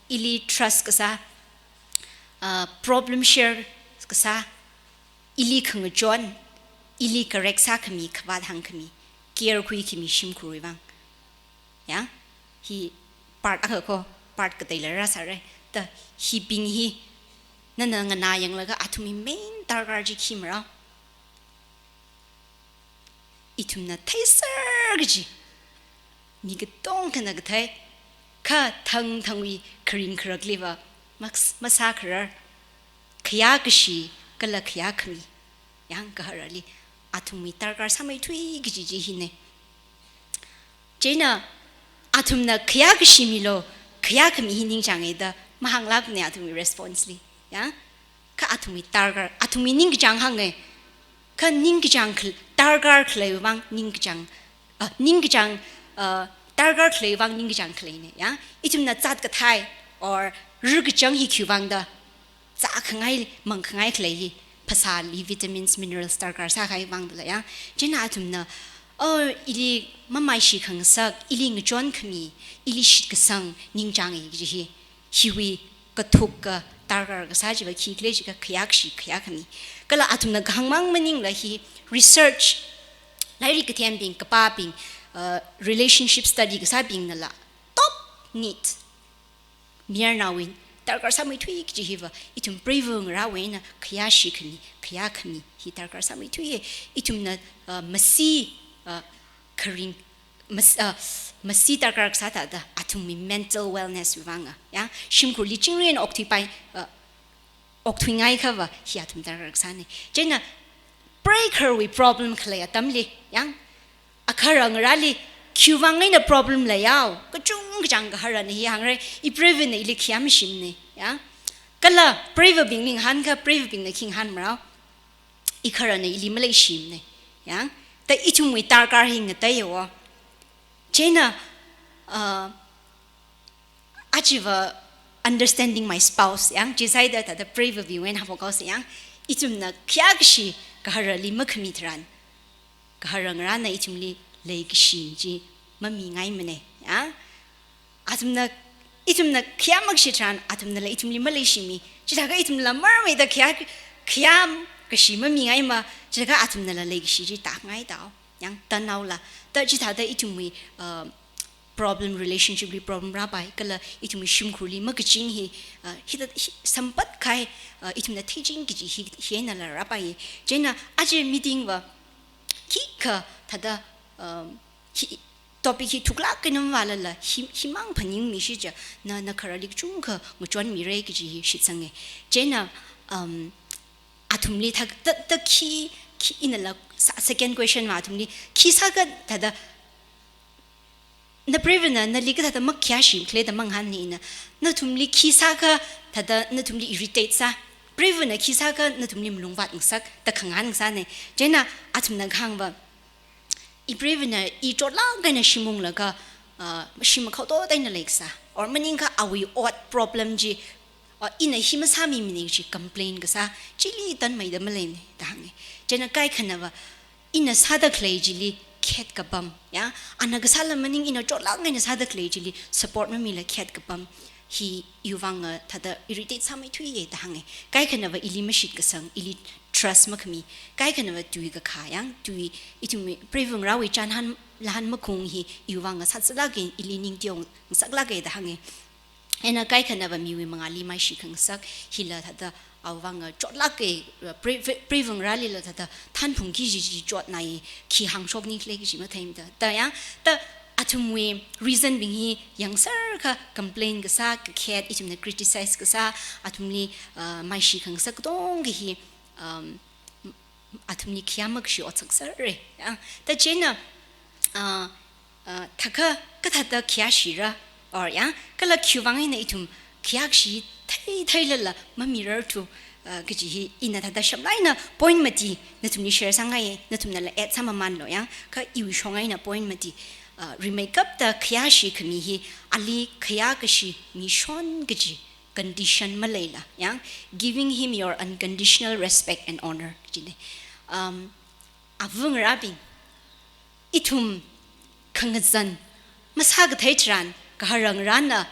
ili trust kasā, uh, problem share kasā, ili khangachon, ili correct sākhami, khavāt hāngkhami, care khuikhami shimkhurwui vang. Ya, hi part akha ko, part kateila rāsāra. Da hibing hi nana nganā yanglaga athumwui main darkar chi khi marao. Ithumna theiser kaji, mi katongkhana kathei, kha thangthangwui kharing kharakliva maks-, masākharar, khayākashi kala khayākhami, yangkahārali athumwui darkar sāmeithui kaji chi hina. Chieina athumna khayākashi milu, khayākhami hi ningchānga da mahānglākna athumwui response li. Ya? Kha athumwui darkar, athumwui ningkachāng hānga. Kha ningkachāng khal-, darkar khaleiwui vang ningkachāng, ah, ningkachāng, ah, darkar khaleiwui vang ningkachāng khaleina, ya. Ithumna zat kathei or ru kachāng hi khiwui vang da, zākhangai, mangkhangai khalei hi, phasāli vitamins, minerals darkar sākahai vangdala ya. Chieina athumna, oh, ili mamaishi khangasak, ili ngachon khami, ili shitkasang ningchāngi kaji hi, hiwui kathuk kadarkar kasā chiva khikhala jiakha khayākashi, khayākhami. Kala athumna kahāngmang maningla hi research, lairik kathembing, kapābing, uh, relationship study kasābingnala top need, mayarnaowui darkar sāmeithui kaji hiva ithum preiva ngarāwui eina khayāshi khami, khayākhami hi darkar sāmeithuiya. Ithumna, uh, masi, uh, kharing, mas-, uh, masi darkar kasā thāda athumwui mental wellness wui vanga, ya, shimkhurli chingri eina okthuipai, uh, okthuingaiakhava hi athum darkar kasāna. Chieina preikharwui problem khalei atamli, ya, agahara ngarāli khiwui vang eina problem leiya, kachungkachāng gaharana hi hāngra, ipreivana ili khayā mashimana, ya. Kala preivabingli ngahānkha, preivabingna khi ngahānmarao, igaharana ili maleishimana, ya. Ta ithumwui darkar hi ngateiya wo. Chieina, uh, achiva understanding my spouse, ya, chi sāda thāda preivabingwui eina haophok haosa ya. Ithumna khayākashi gaharali makhami tharan, gahara ngarāna ithumli leikashi chi mamingaimana, ya. Athumna, ithumna khayā makashi tharan athumnala ithumli maleishimi. Chithākha ithumla marmeida khayā, khayākashi mamingaima, chithākha athumnala leikashi chi tāngai tao, ya, tānaola. Ta chithāda ithumwui, uh, problem, relationship li problem rāpai, kala ithumwui shimkhurli makaching hi, uh, hithā, hi sampat kahai, uh, ithumna theiching kaji hi, hi einala rāpai. Chieina aja meeting va khikha thāda, um, hi, topic hi thuklāk eina mavālala, hi, himang phaningmishi chiakha, na, nagaharalikha chungkha ngachonmira kaji hi shitsanga. Chieina, um, athumli thā, ta, ta khi, khi inala sa-, second question va athumli, khi sākha thāda, napreivana nali kathāda makhayāshi khala da mangahānna ina, nathumli khi sākha thāda nathumli irritate sā, preivana khi sākha nathumli malungvātngasak da khangahān kasāna. Chieina athumna kahāng va, ipreivana i chotlāk eina shim unglaga, uh, shim makhao totda eina leikasā, or maningakha awui ot problem chi, uh, ina hi masāmimana chi complain kasā, chili tanmeida maleimana da hānga. Chieina kaikhanava ina sāda khalei chili khet kapam, ya, ana kasāla maning ina chotlāk eina sāda khalei chili support mamila khet kapam, hi iwui vanga thāda irritate sāmeithuiya da hānga. Kaikhanava ili mashitkasang, ili trust makhami, kaikhanava tui kakhā, ya, tui ithum preiva ngarāwui chānhān lāhan makung hi iwui vanga sātsatlāka, ili ning teongasaklāka da hānga. Eina kaikhanava miwui mangāli maishi khangasak, hila thāda awui vanga chotlāka, pre-, pre-, preiva ngarālila thāda thanphungki kaji chi chotnai, khi hāngshokni khala kaji matheimada. Ta ya, ta athumwui reason bing hi yangserkha complain kasā, kakhet, ithumna criticize kasā, athumli, uh, maishi khangasak katongkha hi, um, athumli khayā makashi ot sakserra, ya. Ta chieina, uh, uh, thākha kathāda khayāshira, or ya, kala khiwui vang eina ithum khayākashi thei theilala mamirarthu, uh, kaji hi ina thāda shamlāk eina point mati nathumli share sāngaiya, nathumnala add sāmamanlu ya, kha iwui shong eina point mati, uh, rimeikapta khayāshi khami hi ali khayākashi mishon kaji condition maleila, ya, giving him your unconditional respect and honor, kajina. Um, ava ngarābing, ithum khangazan masākathei tharan, gahara ngarāna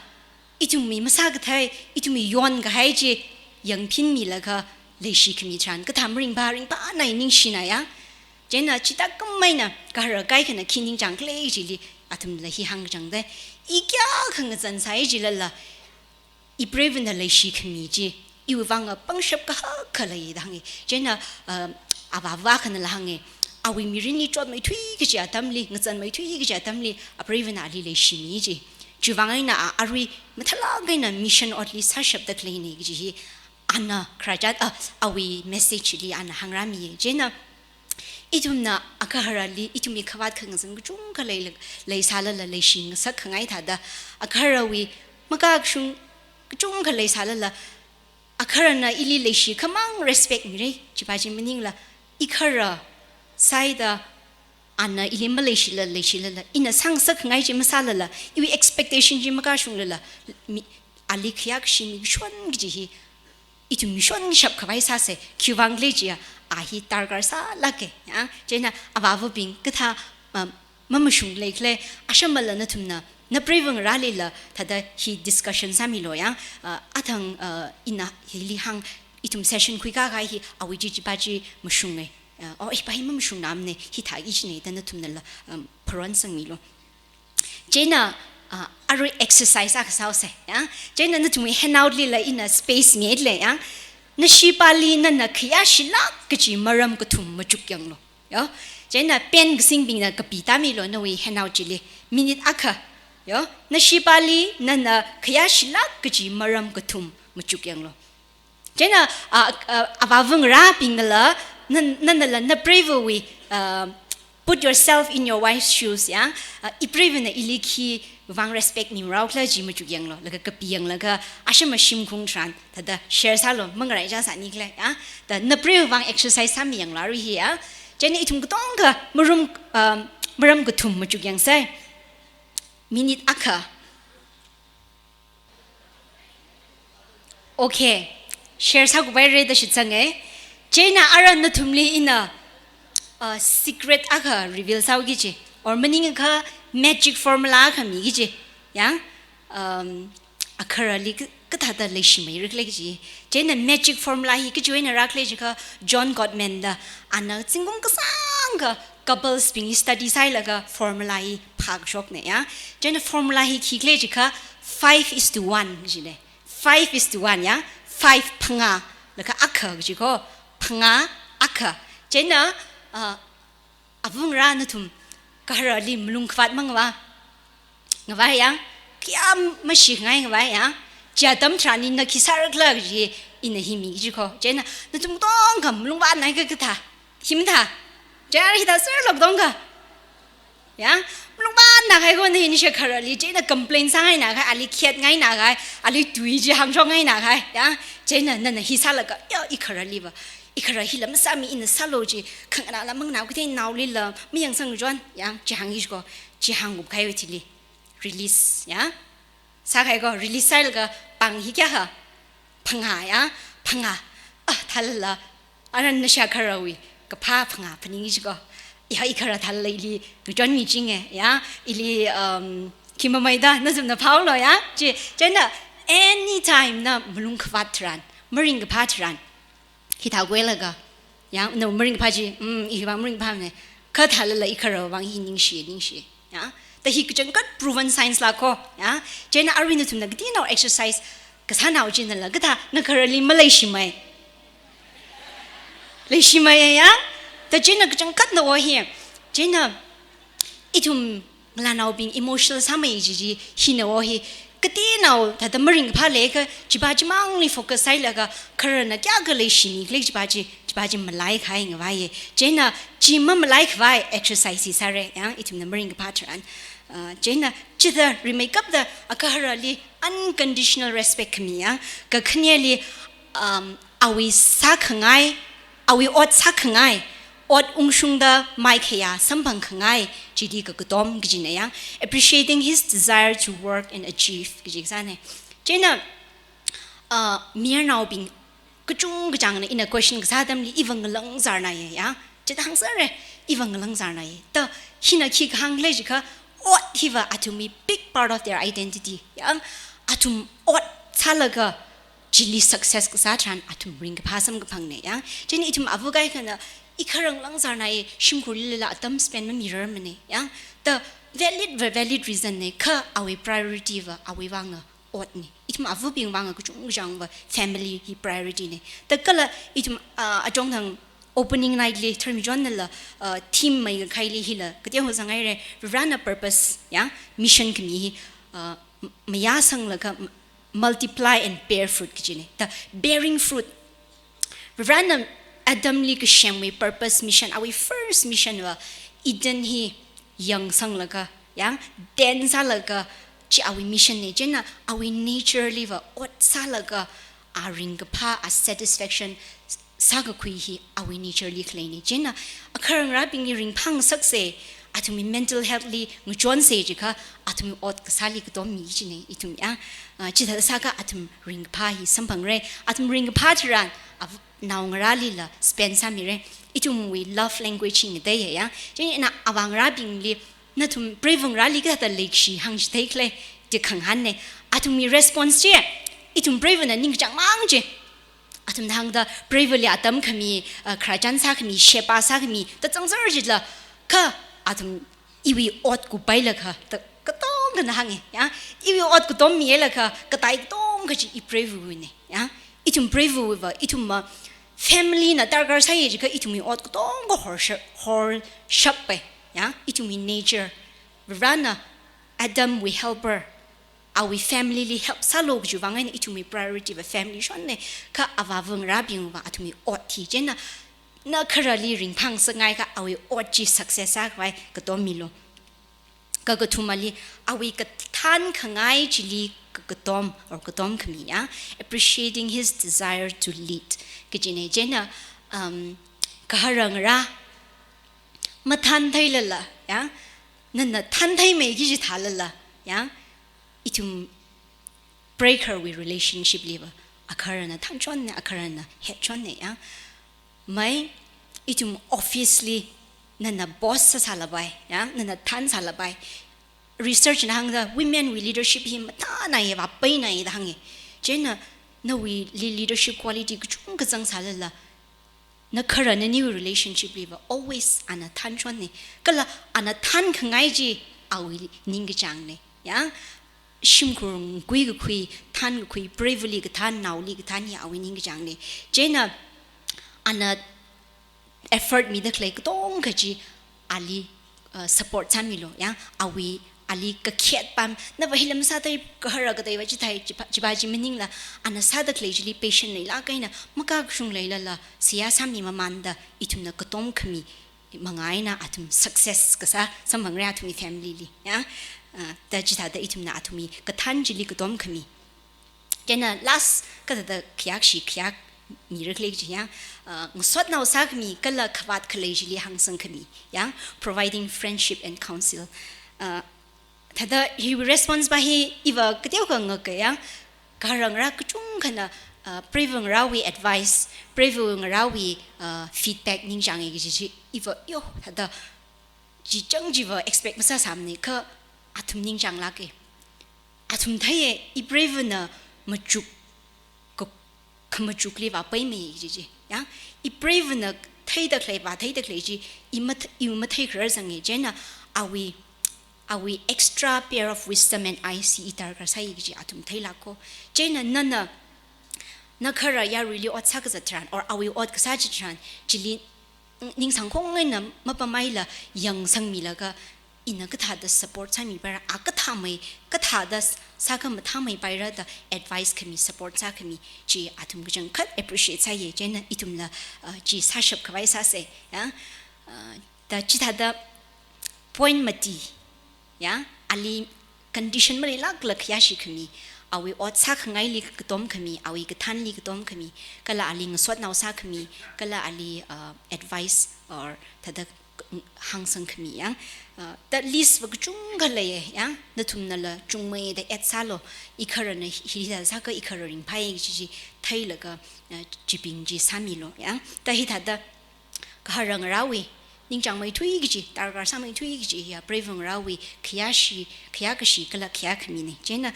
ithumwui masākathei, ithumwui yonkahai chi yangphinmilaga leishi khami tharan, kathā maringphā ringphānai, ningshinai ya. Chieina chithākhamei eina gahara kaikhana khi ningchāng khala chili athumla hi hāngchāngda, i kayākha ngazan sāi chilala, ipreiva na leishi khami chi iwui vang pangshap kahak khalei da hānga. Chieina, uh, avāva akhanala hānga, awui mirinli chotmeithui kachi atamli, ngazanmeithui kachi atamli, apreiva na ali leishimi chi. Chiwui vang eina a, arui mathālāk eina mission otli sāshapda khaleina kaji hi ana khararchan, uh, awui message li ana hāngrāmi. Chieina, ithumna agaharali ithumwui khavāt khangazan kachungkha lei, leisālala leishingasak khangai thāda, agaharawui makakashung kachungkha leisālala, agaharana ili leishi khamang respect mira, chipa chi maningla, igahara sāida ana ili maleishila, leishilala, ina sāngasak khangai chi masālala, iwui expectation chi makashunglala, mi, ali khayākashi mikashon kaji hi ithum mishonshap khavai sāsa, khiwuivang khala jiakha, a hi darkar sālāka, ya. Chieina avāvabing kathā, um, mamashung leikhala, ashamalā nathumna, napreiva ngarālila, thāda hi discussion sāmilu, ya. Uh, athang, uh, ina hili hāng, ithum session khuikahai hi, awui chi chipā chi mashunga. Uh, oh, hi pa hi mamashungna mana, hithā i china da nathumnala, um, pharonsangmilu. Chieina, ah, arui exercise akha sāusa, ya. Chieina nathumwui handout lila ina space ngahai lei, ya. Nashipāli nana khayāshilāk kaji maram kathum machukyanglu. Ya. Chieina pen kasingbingna kapitāmilu nawui handout chili. Minute akha. Ya. Nashipāli nana khayāshilāk kaji maram kathum machukyanglu. Chieina, ah, ah, avāva ngarābingnala, nan-, nanala napreivawui, ah, put yourself in your wife's shoes, ya. Ah, ipreivana ili khiwuivang respect mirao khala chi machukyanglu, laga kapiyanglaga, ashama shimkhung tharan, thāda share sālu, mangaraichā sāni khala, ya. Da napreiwui vang exercise sāmiyanglu arui hi, ya. Chieina ithum katonga marum, ah, maram kathum machukyangsa. Minute akha. Okay. Share sākhuipaira da shitsanga. Chieina ara nathumli ina, uh, secret akha reveal sāuki kaji. Or maningakha magic formula akha miki kaji. Ya? Um, akharali ka-, kathāda leishimeira khala kaji. Chieina magic formula hi kachiwui eina rākhala jiakha John Gottman da ana zingkum kasāngkha couples bingli study sāhailaga formula hi phākashokna, ya. Chieina formula hi khikhala jiakha five is to one kajina. Five is to one, ya. Five phangā, laga akha kaji ko. Phangā akha. Chieina, uh, avāva ngarā nathum, kaharali malungkhavāt mangavā. Ngavā ya, kayā mashikhangai ngavā ya. Chi atam tharan ina khi sāra khala kaji ina hi miki kaji ko. Chieina, nathum katonga malungvātnai kathā. Hi mathā. Chieina hithā sāra katonga. Ya, malungvātnā kahai ko na hi nisha kaharali. Chieina complain sāngaina kahai, ali khayātngaina kahai, ali tui chi hāngshokngaina kahai. Ya, chieina nana hi sālaga, ya, i kaharaliva. I kahara hila masāmi ina sālu chi, khanganāla manganā kathei naolila, mayangsang chon, ya, chi hāngi kaji ko, chi hāngkahaiwui thili. Release, ya. Sākahai ko, release sālaga pāng hi kayā ha? Phangā, ya. Phangā. Ah, thālala. Ara nasha kaharawui kaphā phangā phaningi kaji ko. Ya, i kahara thālala ili ngachonmi kajinga, ya. Ili, um, khi mamaida, nathumna phāhaolu, ya. Chi, chieina anytime na malungkhavāt tharan, maringkaphā tharan, hithā khuilaga, ya, na maringkaphā chi, mm, i hiwui vang maringkaphāna, kathālala i kaharawui vang hi ningshi, ningshi, ya. Da hi kachangkhat proven science la ko, ya. Chieina arui nathumna kateonao exercise kasānao chinala, kathā na kaharali maleishimei. Leishimei ya, ya. Da chieina kachangkhatnao hi. Chieina ithum ngalānaobing emotional sāmei kaji hi nao hi. Kateonao thāda maringkaphā leiakha, chipā chimangli focus sāhailaga, kaharana kayākha leishimi khala chipā chi, chipā chi malai kahai ngavāya. Chieina chi mamalaikhavai exercise hi sāra, ya, ithumna maringkaphā tharan. Uh, chieina chithā rimeikapta a kaharali unconditional respect khami ya, kakhaneli, um, awui sākhangai, awui ot sākhangai, ot ungshungda maikhayā samphangkhangai, chili kakatom kajina ya, appreciating his desire to work and achieve, kaji kasāna. Chieina, uh, mayarnaobing kachungkachāngna ina question kasā atamli iva ngalangzarnaya, ya. Chithā hāngsāra, iva ngalangzarnaya. Da hina khi kahāng khala jiakha, ot hiva athumwui big part of their identity, ya. Athum ot sālaga chili success kasā tharan athum ringkaphā samkaphangna, ya. Chieina ithum avā kaikhana, i kahara ngalangzarnaya, shimkhurlila atam spend mamirarmana, ya. Da valid, va-, valid reason na, kha awui priority va, awui vanga otna. Ithum avābing vanga kachungkachāngva family hi priority na. Da kala ithum, ah, achonthang opening night li tharmi chonnala, ah, theme mai kahaili hila, kateo ho zangaira, Varena purpose, ya, mission khami hi, ah, m-, mayāsanglaga m-, multiply and bear fruit kajina. Da bearing fruit. Varena Adamli kasemwui purpose mission, awui first mission va Eden hi yangsanglaga, ya, den sālaga, chi awui mission na, chieina awui nature liva ot sālaga, a ringkaphā, a satisfaction sākakhui hi awui nature li khaleina. Chieina a kahara ngarābingli ringphāngasaksa, Athumwui mental health li ngachonsa jiakha, athumwui ot kasāli katom mi jina ithum ya. Ah, chithāda sākha athum ringkaphā hi samphangra. Athum ringkaphā tharan, ava naongarālila spend sāmira. Ithumwui love language hi ngateiya ya. Chieina avāngarābingli, nathum preivangarāli kathāda leikashi hāngchithei khala, da khangahānna. Athumwui response chi, ithum preivana ningkachāng mang chi. Athumna hāngda preivali atam khami, uh, khararchan sākhami, sheba sākhami, da zangser jila, kha athum iwui ot kupailaga, da katongkhana hānga, ya. Iwui ot katom milaga, katai katongkha chi i preivawuina, ya. Ithum preivawuiva, ithumva family na darkar sāya jiakha ithumwui ot katongkha horshap, horshappai, ya. Ithumwui nature. Varena Adamwui helper, awui family li help sālu kajiwui vang eina ithumwui priority va family shonna, kha avāvangarābingva athumwui ot hi. Chieina na kharali ringphāngasakngai kha awui ot chi success sākhavai katom milu. Kakathumali, awui kathānkhangai chili ka-, katom or katom khami ya, appreciating his desire to lead. Kajina chieina, um, gaharangarā mathāntheilala, ya, nana thāntheimeiki jithālala, ya, ithum preikharwui relationship liva, agaharana thānchonna, agaharana hetchonna, ya. Mai, ithum office li nana boss sāsālapai, ya, nana thānsālapai. Research na hāngda women wui leadership hi mathānaiya, vāpainaiya da hānga. Chieina nawuili leadership quality kachungkha zangsālala, na gahara naniwui relationship liva always ana thānchonna. Kala ana thānkhangai chi awui ningkachāngna. Ya, shimkhur ngui kakhui, thānkakhui, preivali kathān, naoli kathān hi awui ningkachāngna. Chieina ana effort mida khalei katongkha chi ali, uh, support sāmilu, ya, awui, ali kakhet pam, nava hila masāthei, gahara kateiva chithei, chipa, chipa chi maningla, ana sāda khalei chili patient leilāk eina, makakashung leilala, seihā sāmi mamānda, ithumna katom khami, manga eina athum success kasā samphangra athumwui family li, ya. Uh, da chithāda ithumna athumwui kathān chili katom khami. Chieina last kathāda khayākashi khayāmira khala jiakha, uh, ngasotnao sākhami kala khavāt khalei chili hāngsangkhami, ya, providing friendship and counsel. Uh, thāda hi response va hi iva kateokha ngakha ya, gaharangarā kachungkhana, uh, preivangarāwui advice, preivangarāwui, uh, feedback ningchānga kaji chi, iva yo, thāda chi chang chiva expect masāsāmana kha athum ningchānglāka. Athum theiya, i preivana machuk, ka-, khamachukli vāpaimeiya kaji chi. Ya, i preivana theida khalei, vātheida khalei chi, i math-, i matheikharar zanga, chieina awui, awui extra pair of wisdom and eyes hi i darkar sāya kaji athum theilāka. Chieina nana, na gahara yaruili ot sākazat tharan, or awui ot kasā chi tharan, chili ningsāngkhong eina mapamaila yangsangmilaga, ina kathāda support sāmipaira, a kathāmei, kathāda s-, sākha mathāmeipaira da advice khami, support sākhami, chi athum kachangkhat appreciate sāya, chieina ithumla, uh, chi sāshap khavai sāsa, ya. Uh, da chithāda point mati, ya, ali condition maleilākla khayāshi khami, awui ot sākhangaili katom khami, awui kathānli katom khami, kala ali ngasotnao sākhami, kala ali, uh, advice or thāda hāngsang khami ya. Uh, da list va kachungkha leiya, ya. Nathumnala chungmeida add sālu, i gaharana hi, hithāda sākha i gahara ringphāya kaji chi theilaga, uh, chibing chi sāmilu, ya. Da hithāda gaharangarāwui ningchāngmeithui kaji, darkar sāmeithui kaji ya, preivangarāwui khayāshi, khayākashi kala khayākhamina. Chieina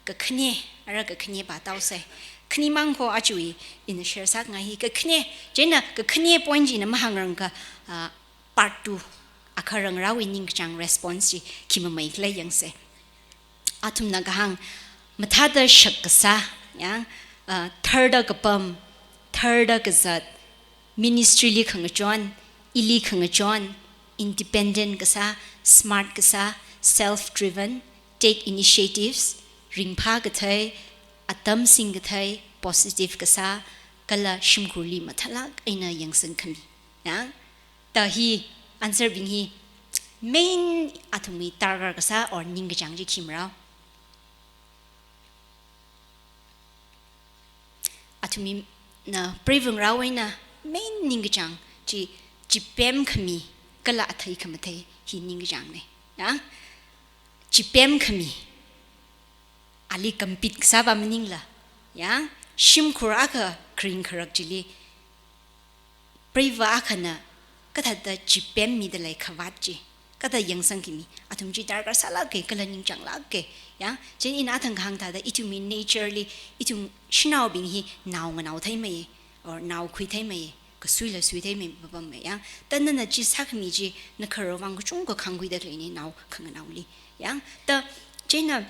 kakhane, ara kakhane va taosa. Khanimang kho aja ina share sāngai hi kakhane, chieina kakhane point chi ina mahāngrangakha, ah, part two, agaharangarāwui ningkachāng response chi khi mamei khala yangsa. Athumna kahāng, mathāda shak kasā, ya, ah, tharda kapam, tharda kazat, ministry li khangachon, ili khangachon, independent kasā, smart kasā, self-driven, take initiatives, ringphā kathei, atam singkathei, positive kasā, kala shimkhurli mathālāk eina yangsang khami. Ya? Da hi answer bing hi main athumwui darkar kasā or ningkachāng chi khi marao. Athumwui na preivangarāwui eina main ningkachāng chi, chipem khami, kala athei khamathei hi ningkachāngne. Ya? Chipemkhami, ali compete kasāva maningla, ya? Shimkhur akha kharing kharak chili, preiva akhana kathāda chipemmida lei khavāt chi, kathāda yangsangkhami, athum chi darkar sālāke, kala ningchānglāke, ya? Chieina ina athang kahāng thāda, ithumwui nature li, ithum shanaobing hi nao nganao theimei, or nao khui theimei, kasuila sui theimei, papam mei, ya? Ta nana chi sākhami chi, nakharawui vang kachungkha khangkhuida khaleine, nao khanganaoli, ya? Ta, chieina,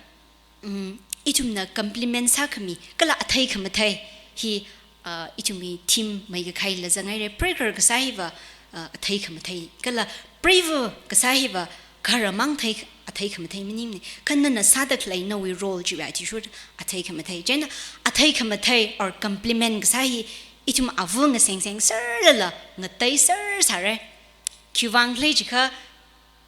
mm, ithumna compliment sākhami, kala athei khamathei hi, ah, ithumwui theme mai kakhaila zanghaire, preikhar kasā hiva, ah, athei khamathei, kala preiva kasā hiva, kharamang thei, athei khamathei maningne, kha nana sāda khalei nawui role chiwui athishurda athei khamathei. Chieina athei khamathei or compliment kasā hi, ithum ava ngasengseng serlala, ngateiser sāre. Khiwuivang khala jiakha,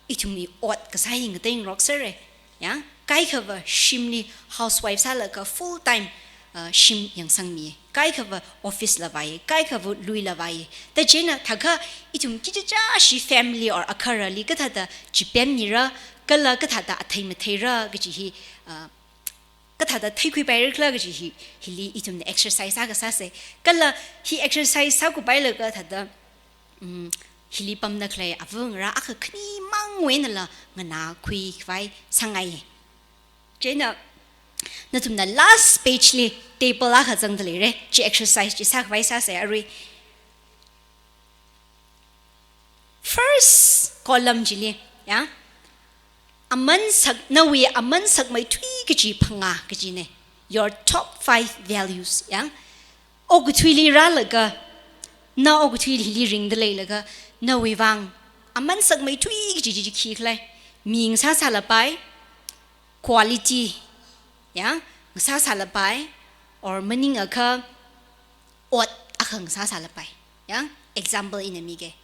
ithumwui ot kasā hi ngateingarok sāre. Ya, kaikhava shimli housewife sālaga full time, uh, shim yangsangmi. Kaikhava office la vāi, kaikhava luila vāi. Ta chieina thākha ithum kachichāshi family or akharali kathāda chipemmira, kala kathāda athei matheira kaji hi, uh, kathāda theikhuipaira khala kaji hi, hili ithumna exercise akha sāse. Kala hi exercise sākhuipailaga thāda, mm, hili pamda khalei ava ngarā akha khanimangwui einala nganākhui khavai sāngai. Chieina, nathumna last page li table akha zangda leire, chi exercise chi sākhavai sāse arui. First column chili, ya? Aman sak, nawui aman sakmeithui kaji phangā kajine. Your top five values, ya? Okathuili rālaga, na okathuili ringda leilaga, nawui vang aman sakmeithui kaji chi khi khala? Mi ngasā sālapai, quality, ya, ngasā sālapai, or maningakha ot akha ngasā sālapai. Ya, example ina mige.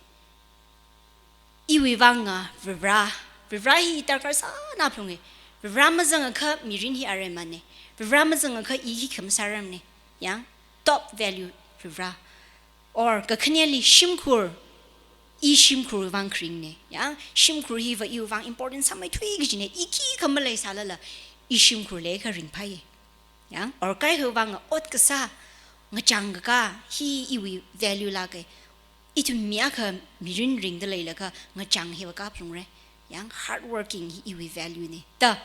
Iwui vanga Varivara, Varivara hi darkar sāna phalunge. Varivara mazangakha mirin hi aremane. Varivara mazangakha i hi khamasārarmane. Ya, top value Varivara. Or kakhaneli shimkhur, i shimkhurwui vang kharingne. Ya, shimkhur hiva iwui vang important sāmeithui kajine, i khikha maleisālala, i shimkhurli kharing phāye. Ya, or kaikhawui vang ot kasā, ngachang kakā, hi iwui value lāke. Ithum mi akha mirin ringda leilaga ngachang hiva kaphalungre. Ya, hard working hi iwui value ne. Ta,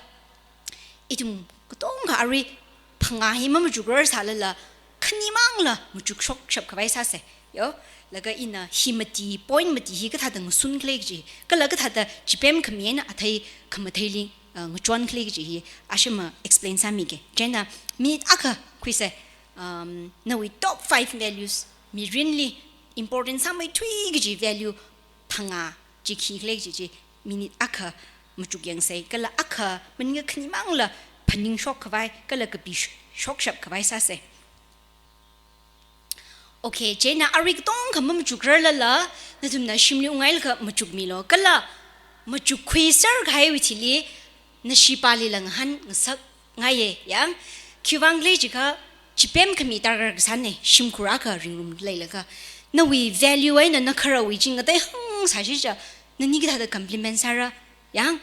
ithum katonga arui phangā hi mamachukrar sālala, khanimangla machukshokshap khavai sāse. Yo, laga ina hi mati, point mati hi kathāda ngasun khala kaji, kala kathāda chipemkhami eina athei khamatheili, uh, ngachon khala kaji hi ashama explain sāmige. Chieina minute akha khuise, um, nawui top five values, mirinli important sāmeithui kaji value phangā chi khi khala kaji chi minute akha machuk yangsei, kala akha maningakha khanimangla phaningshok khavai, kala kapi sh-, shokshap khavai sāse. Okay, chieina arui katonga mamachukrarlala, nathumna shimli unghailaga machukmilo, kala machukkhuiser kahaiwui thili, nashipālila ngahānngasak ngaiye, ya. Khiwuivang khala jiakha, chipemkhami darkar kasāne, shimkhur akha ringrumda leilaga. Nawui value eina nakharawui chi ngateihāng sāshicha, nani kathāda compliment sāra, ya.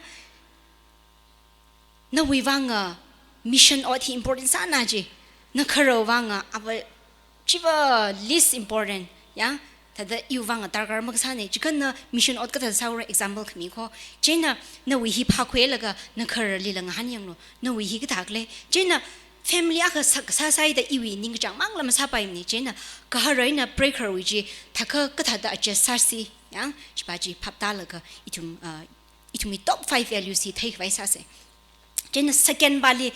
Nawui vanga mission ot hi important sāna ji, nakharawui vanga ava chiva least important, ya. Thāda iwui vanga darkar makasāne, chikha na mission ot kathāda sāra, example khami kho. Chieina nawui hi phākhuilaga nakharalila ngahānyanglo, nawui hi kathā khala. Chieina family akha sak kasā sāida iwui ningkachāngmangla masāpaimane, chieina kahara eina preikhar wui chi thākha kathāda adjust sāsi, ya, chiva chi phaptālaga ithum, uh, ithumwui top five values hi theikhavai sāse. Chieina second vali,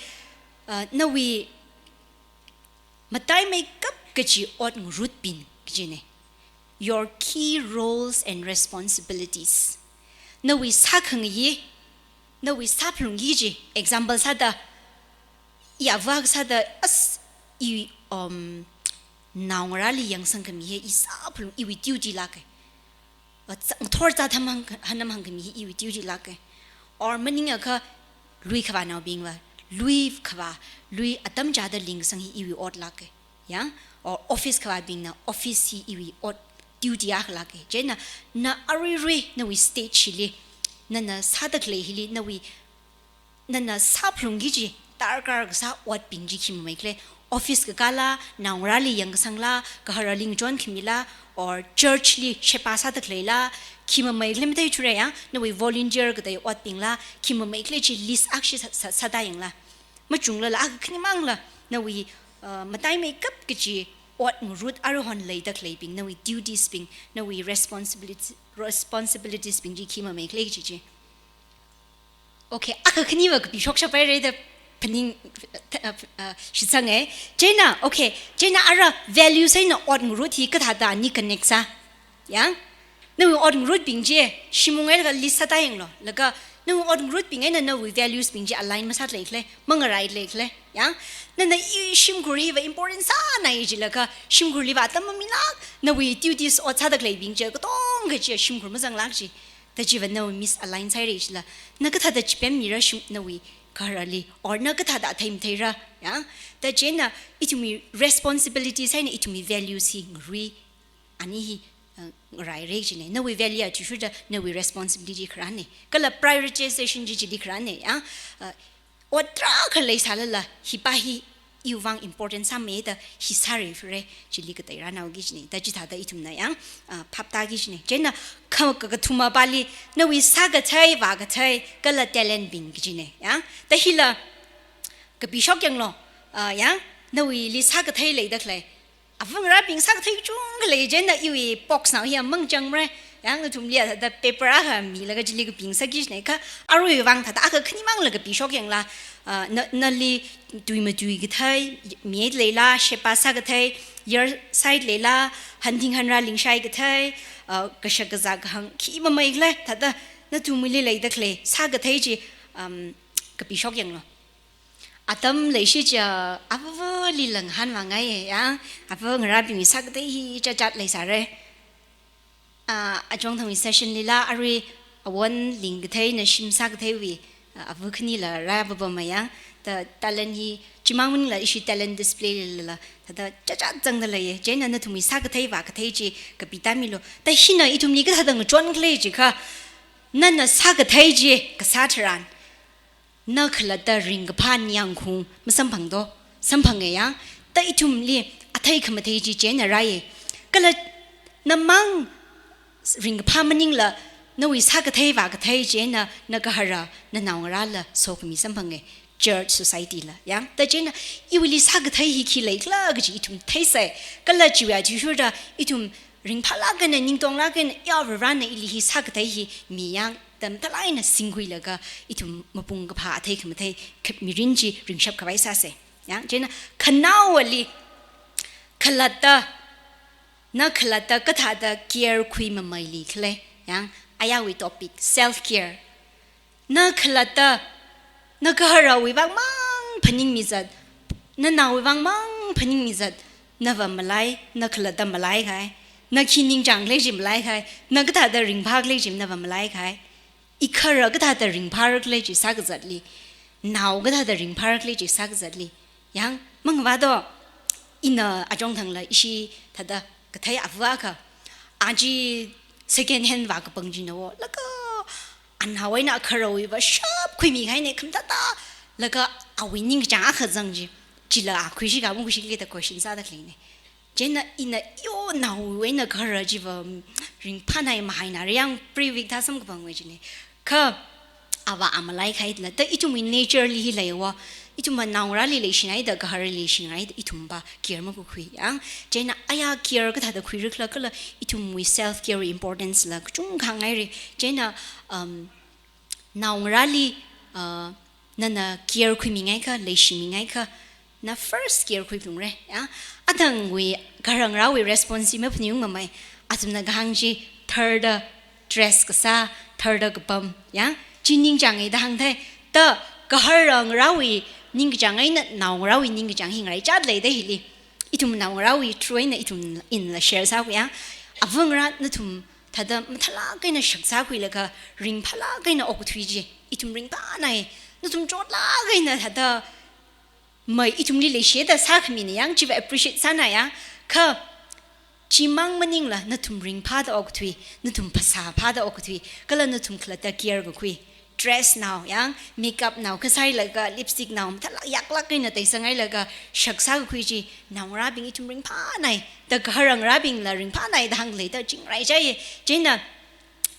uh, nawui mataimeikap kaji ot ngarutbing kajine. Your key roles and responsibilities. Nawui sākhangayi, nawui sāphalungki ji, example sāda, i ava sāda, as, i, um, naongarāli yangsangkhami hi i sāphalung, iwui duty lāke. Wa tsa-, ngathor zat tham hāng, hānam hāngkhami hi iwui duty lāke. Or maningakha lui khavānaobingva, lui khavā, lui atam chāda lingsang hi iwui ot lāke. Ya? Or office khavābingna office hi iwui ot duty akha lāka. Chieina na aruirui nawui stage hili, nana sāda khalei hili, nawui, nana sāphalungki kaji darkar kasā otbing chi khimamei khala, office kakāla, naongarāli yangkasangla, gaharali ngachon khamila, or church li sheba sāda khaleila, khimamei khala matheithura ya, nawui volunteer katei otbingla, khimamei khala chi list akhashi sā, sā, sāda yangla. Machunglala akha khanimangla, nawui, uh, mataimeikap kaji ot ngarut aruihon leida khaleibing, nawui duties bing, nawui responsibility, responsibilities bing chi khimamei khala kaji chi. Okay, akha khaniva kapi shokshaphaira da phaning, uh, uh, shitsanga. Chieina, okay, chieina ara values eina ot ngarut hi kathāda ani connect sā. Ya? Nawui ot ngarutbing chi, shim unghailaga list sāda yanglu. Laga nawui ot ngarutbing eina nawui values bing chi align masālei khala, mangarai lei khala. Ya? Nana i shimkhur hiva important sānai jilaga, shimkhurliva atam mamilāk, nawui duties ot sāda khaleibing chi, katonga chi shimkhur mazanglāk chi. Da chiva nawui misalign sāhaira jila, na kathāda chipemmira shim nawui gaharali, or na kathāda athei matheira, ya. Da chieina ithumwui responsibilities eina ithumwui values hi ngarui, ani hi, uh, ngaraira kajina. Nawui value athishurda nawui responsibility kharāna. Kala prioritization chi chili kharāna, ya. Uh, ot tarākha leisālala, hipa hi iwui vang important sāmei da hi sāra fure, chili katei rānao kajina. Da chithāda ithumna yang, ah, phaptāki kajina. Chieina kha, ka, kathumapali, nawui sākathei, vākathei, kala talent bing kajina. Ya? Da hila kapi shok yanglu, ah, ya, nawuili sākathei leida khalei. Ava ngarābing sākathei kachungkha lei, chieina iwui box nao hi amang changmara. Yang nathumli athāda paper akha milaga chili kaping sāki kajina kha, aruiwui vang thāda akha khanimangla kapi shok yangla, ah, na, nali tui matui kathei, mi leila, sheba sākathei, yar sāi leila, hanthing hanra lingshai kathei, ah, kashak kazā kahāng khimamei khala, thāda nathumwuili leida khalei sākathei chi, um, kapi shok yanglu. Atam leishi chiakha, avavali langhan vāngai ya, ava ngarābingwui sākathei hi chachat leisāra. Ah, achongthangwui session lila, arui awon ling katheina shim sākatheiwui, ah, ava khanila rāpapam ya. Da talent hi, chimang maningla ishi talent display lila, thāda chachat zangda leiya. Chieina nathumwui sākathei vākathei chi kapitāmilu. Da hina ithumli kathāda ngachon khala jiakha, nana sākathei chi kasā tharan, na khalatta ringkaphā ningyāng khaung masamphang do, samphanga ya. Da ithumli athei khamathei chi chieina rāya. Kala namang ringkaphā maningla, nawui sākathei vākathei chieina na gahara, na naongarāla sokhami samphanga, church, society la. Ya, da chieina iwuili sākathei hi khi leikhala kaji ithum theisai. Kala chiwui athishurda ithum ringphālāk eina, ningtonglāk eina, ya Varena ili hi sākathei hi mi yang, da mathālāk eina singkhuilaga, ithum mapung kaphā athei khamathei kha-, mirin chi ringshap khavai sāsa. Ya, chieina khanaowali khalatta, na khalatta kathāda care khuimameili khala, ya, ayāwui topic, self care. Na khalatta, na gaharawui vang mang phaningmi zat, na naowui vang mang phaningmi zat, nava malai, na khalatta malai kahai, na khi ningchāng khala chi malai kahai, na kathāda ringphā khala chi nava malai kahai, i gahara kathāda ringphāra khala chi sākazatli, nao kathāda ringphāra khala chi sākazatli, yang, mangvā do, ina achongthangla ishi thāda kathei ava akha, a chi second hand vākapang china wo, laga anao eina agaharawui vāshap khuimi kahaina khamathāda, laga awui ningkachāng akha zang chi, chila a khuishi ka makhuishi khala da question sāda khaleina. Chieina ina yo naowui eina gahara chiva ringphānai mahaina, yang pre-week thā samkaphangwui china. Kha ava a malai kahaila, da ithumwui nature li hi leiya, ithumva naongarāli leishingaida, gaharali leishingaida, ithumva care makakhui yang. Chieina ayā care kathāda khuira khala kala ithumwui self care importance la kachungkha ngaira. Chieina, um, naongarāli, uh, nana care khuimingaikha, leishimiingaikha, na first care khuiphalungra, ya. Athangwui, gahara ngarāwui response hi maphaning mamai, athumna kahāng chi, tharda dress kasā, tharda kapam, ya. Chi ningchānga da hāngthei, da gahara ngarāwui ningkachāng eina naongarāwui ningkachāng hi ngaraichāda leida hili. Ithum naongarāwui through eina ithum inla share sākhui ya. Ava ngarā nathum thāda mathālāk eina shak sākhuilaga, ringphālāk eina okathui chi, ithum ringphānai, nathum chotlāk eina thāda mai ithumli leishida sākhamina yang, chiva appreciate sāna ya. Kha Chimang maningla nathum ringphāda okathui, nathum phasā phāda okathui, kala nathum khalatta care kakhui. Dress nao, yang, makeup nao, kasāhailaga lipstick nao, mathālāk yaklāk eina teisangailaga shak sākakhui chi, naongarābing ithum ringphānai, da gahara ngarābingla ringphānai da hānglei da chingrai chai. Chieina,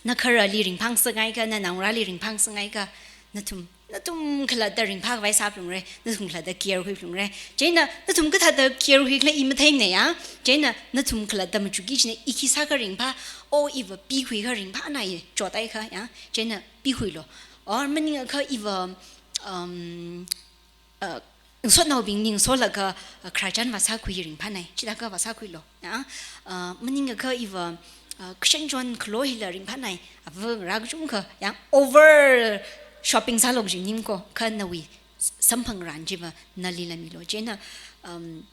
nakharali ringphāngasakngaikha, nanaongarāli ringphāngasakngaikha, nathum, nathum khalatta ringphākhavai sāphalungra, nathum khalatta care khuiphalungra. Chieina, nathum kathāda care khuikhala i matheimana ya. Chieina, nathum khalatta machukki china i khi sākha ringphā, o iva pikhuikha ringphānai, chotaikha, ya. Chieina, pikhuilu. Or maningakha iva, um, uh, ngasotnaobingli ngasolaga, uh, khararchan vāsākhui ringphānai, chithākha vāsākhuilu. Ya, uh, maningakha iva, uh, kashan chon khalo hila ringphānai, ava ngarā kachungkha, ya, over shopping sālu kaji maningko, kha nawui s-, samphangran chiva nalila milu. Chieina, um,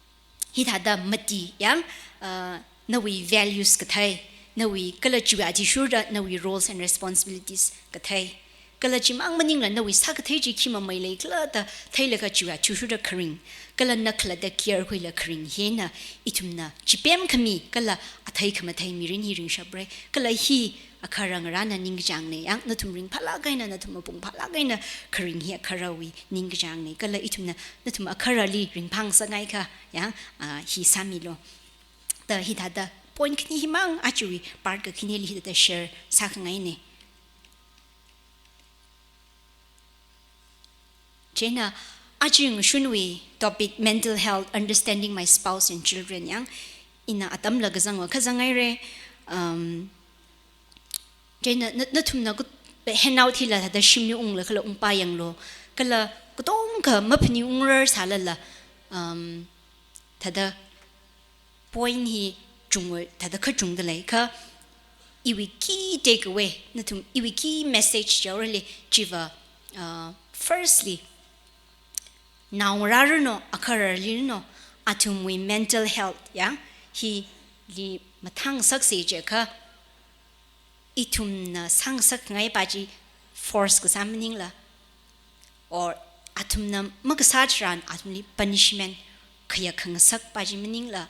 hithāda mati, ya, uh, nawui values kathei, nawui kala chiwui athishurda nawui roles and responsibilities kathei. Kala chimang maningla nawui sākathei chi khi mamei leikhala da theilaga chiwui athishurda kharing. Kala na khalatta care khuila kharing hina ithumna chipemkhami kala athei khamathei mirin hi ringshapra. Kala hi akhara ngarāna ningkachāngna, yang, nathum ringphālāk eina, nathum mapung phālāk eina kharing hi akharawui ningkachāngna. Kala ithumna nathum akharali ringphāngasakngaikha, yang, ah, hi sāmilu. Da hithāda point khani himang ajawui part kakhaneli hithāda share sākhangaina. Chieina, aja ngashunwui topic mental health, understanding my spouse and children, yang, ina atamla kazangva kazanghaira. Um, chieina, na, nathumna kut-, handout hila thāda shimli unglakhala ungpāyanglu. Kala katongkha maphaningungrarsālala, um, thāda point hi chungwui, thāda kachungda lei, kha iwui key takeaway, nathum iwui key message jaorali chiva, uh, firstly, naongarāli ranu, akharali ranu, athumwui mental health, ya, hili mathāngasaksa jiakha, ithumna sāngasakngai pa chi force kasā maningla, or athumna makasā tharan athumli punishment khayā khangasak pa chi maningla,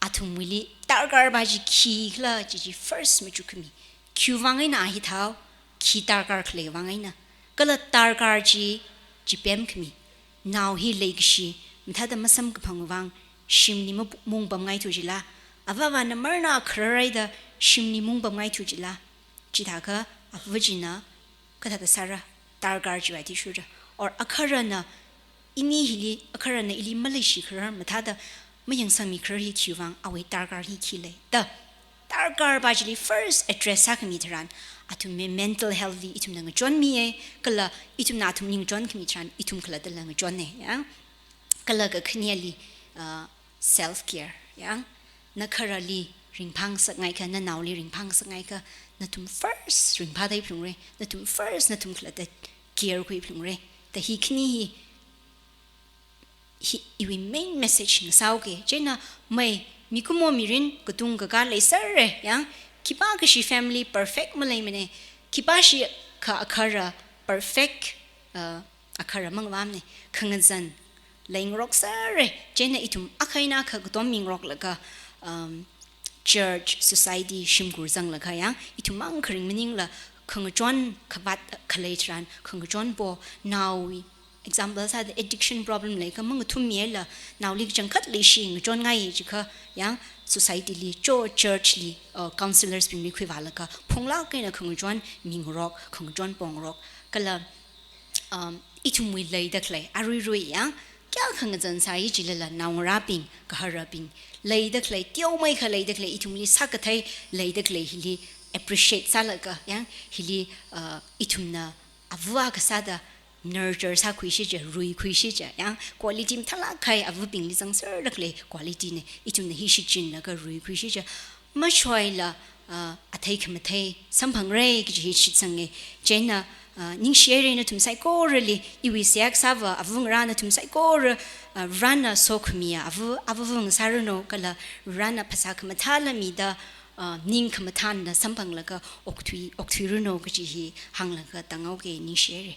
athumwuili darkar pa chi khikhala chi chi first machukkhami. Khiwui vang eina a hithāhao, khi darkar khalei vang eina. Kala darkar chi chipemkhami. Nao hi leikashi, mathāda masamkaphang vang, shimli mapung pamngaithu jila, avāvana marna khararhaida shimli mung pamngaithu jila, chithākha ava china kathāda sāra, darkar chiwui athishurda. Or akharana ini hili, akharana ili maleishi kharar mathāda mayangsangmi kharar hi khiwui vang, awui darkar hi khi lei. Da, darkar pa chili first address sākhami tharan, athumwui mental health li ithumna ngachonmiya, kala ithumna athumli ngachonkhami tharan, ithum khalattala ngachonna, ya. Kala kakhaneli, uh, self care, ya. Nakharali ringphāngasakngaikha, nanaoli ringphāngasakngaikha, nathum first ringphāda phalungra, nathum first nathum khalatta care khuiphalungra. Da hi khani hi, hi iwui main message ngasāuka. Chieina mai, mikumo mirin katung kakā leiserra, ya. Khipākhashi family perfect maleimana, khipāshi kha akhara perfect, uh, akhara mangvamna, khangazan leingarokserra. Chieina ithum akha eina akha katom mingaroklaga, um, church, society, shimkhur zanglaga, ya, ithum mang kharing maningla, khangachon khavāt khalei tharan, khangachon po, naowui, example sāda addiction problem leikha mangathummiala, naoli kachangkhat leishi ngachonngai jiakha, ya, society li, cho church li, uh, counsellors bingli khuivālaga, phunglāk eina khangachon mingarok, khangachon pongarok, kala, um, ithumwui leida khalei, aruirui, ya, kayākha ngazan sāi jilala, naongarābing, gaharabing, leida khalei, teomeikha leida khalei, ithumli sākathei leida khalei hili appreciate sālaga, ya, hili, uh, ithumna ava kasāda nurture sākhuishi chiakha, ruikhuishi chiakha, ya, quality mathālāk kahai avabingli zangserda khalei quality na, ithumna hi shichinlaga ruikhuishi chiakha, machoila, ah, athei khamathei samphangra kaji hi shitsanga. Chieina, ah, ningshihaira nathum saikorali, iwui seihā kasāva ava ngarā nathum saikora, ah, Varena sokhamiya ava, avāva ngasāranu kala Varena phasā khamathāla mida, ah, ning khamathāna samphanglaga okthui, okthuiranu kaji hi hānglaga tānghaoga, ningshihaira.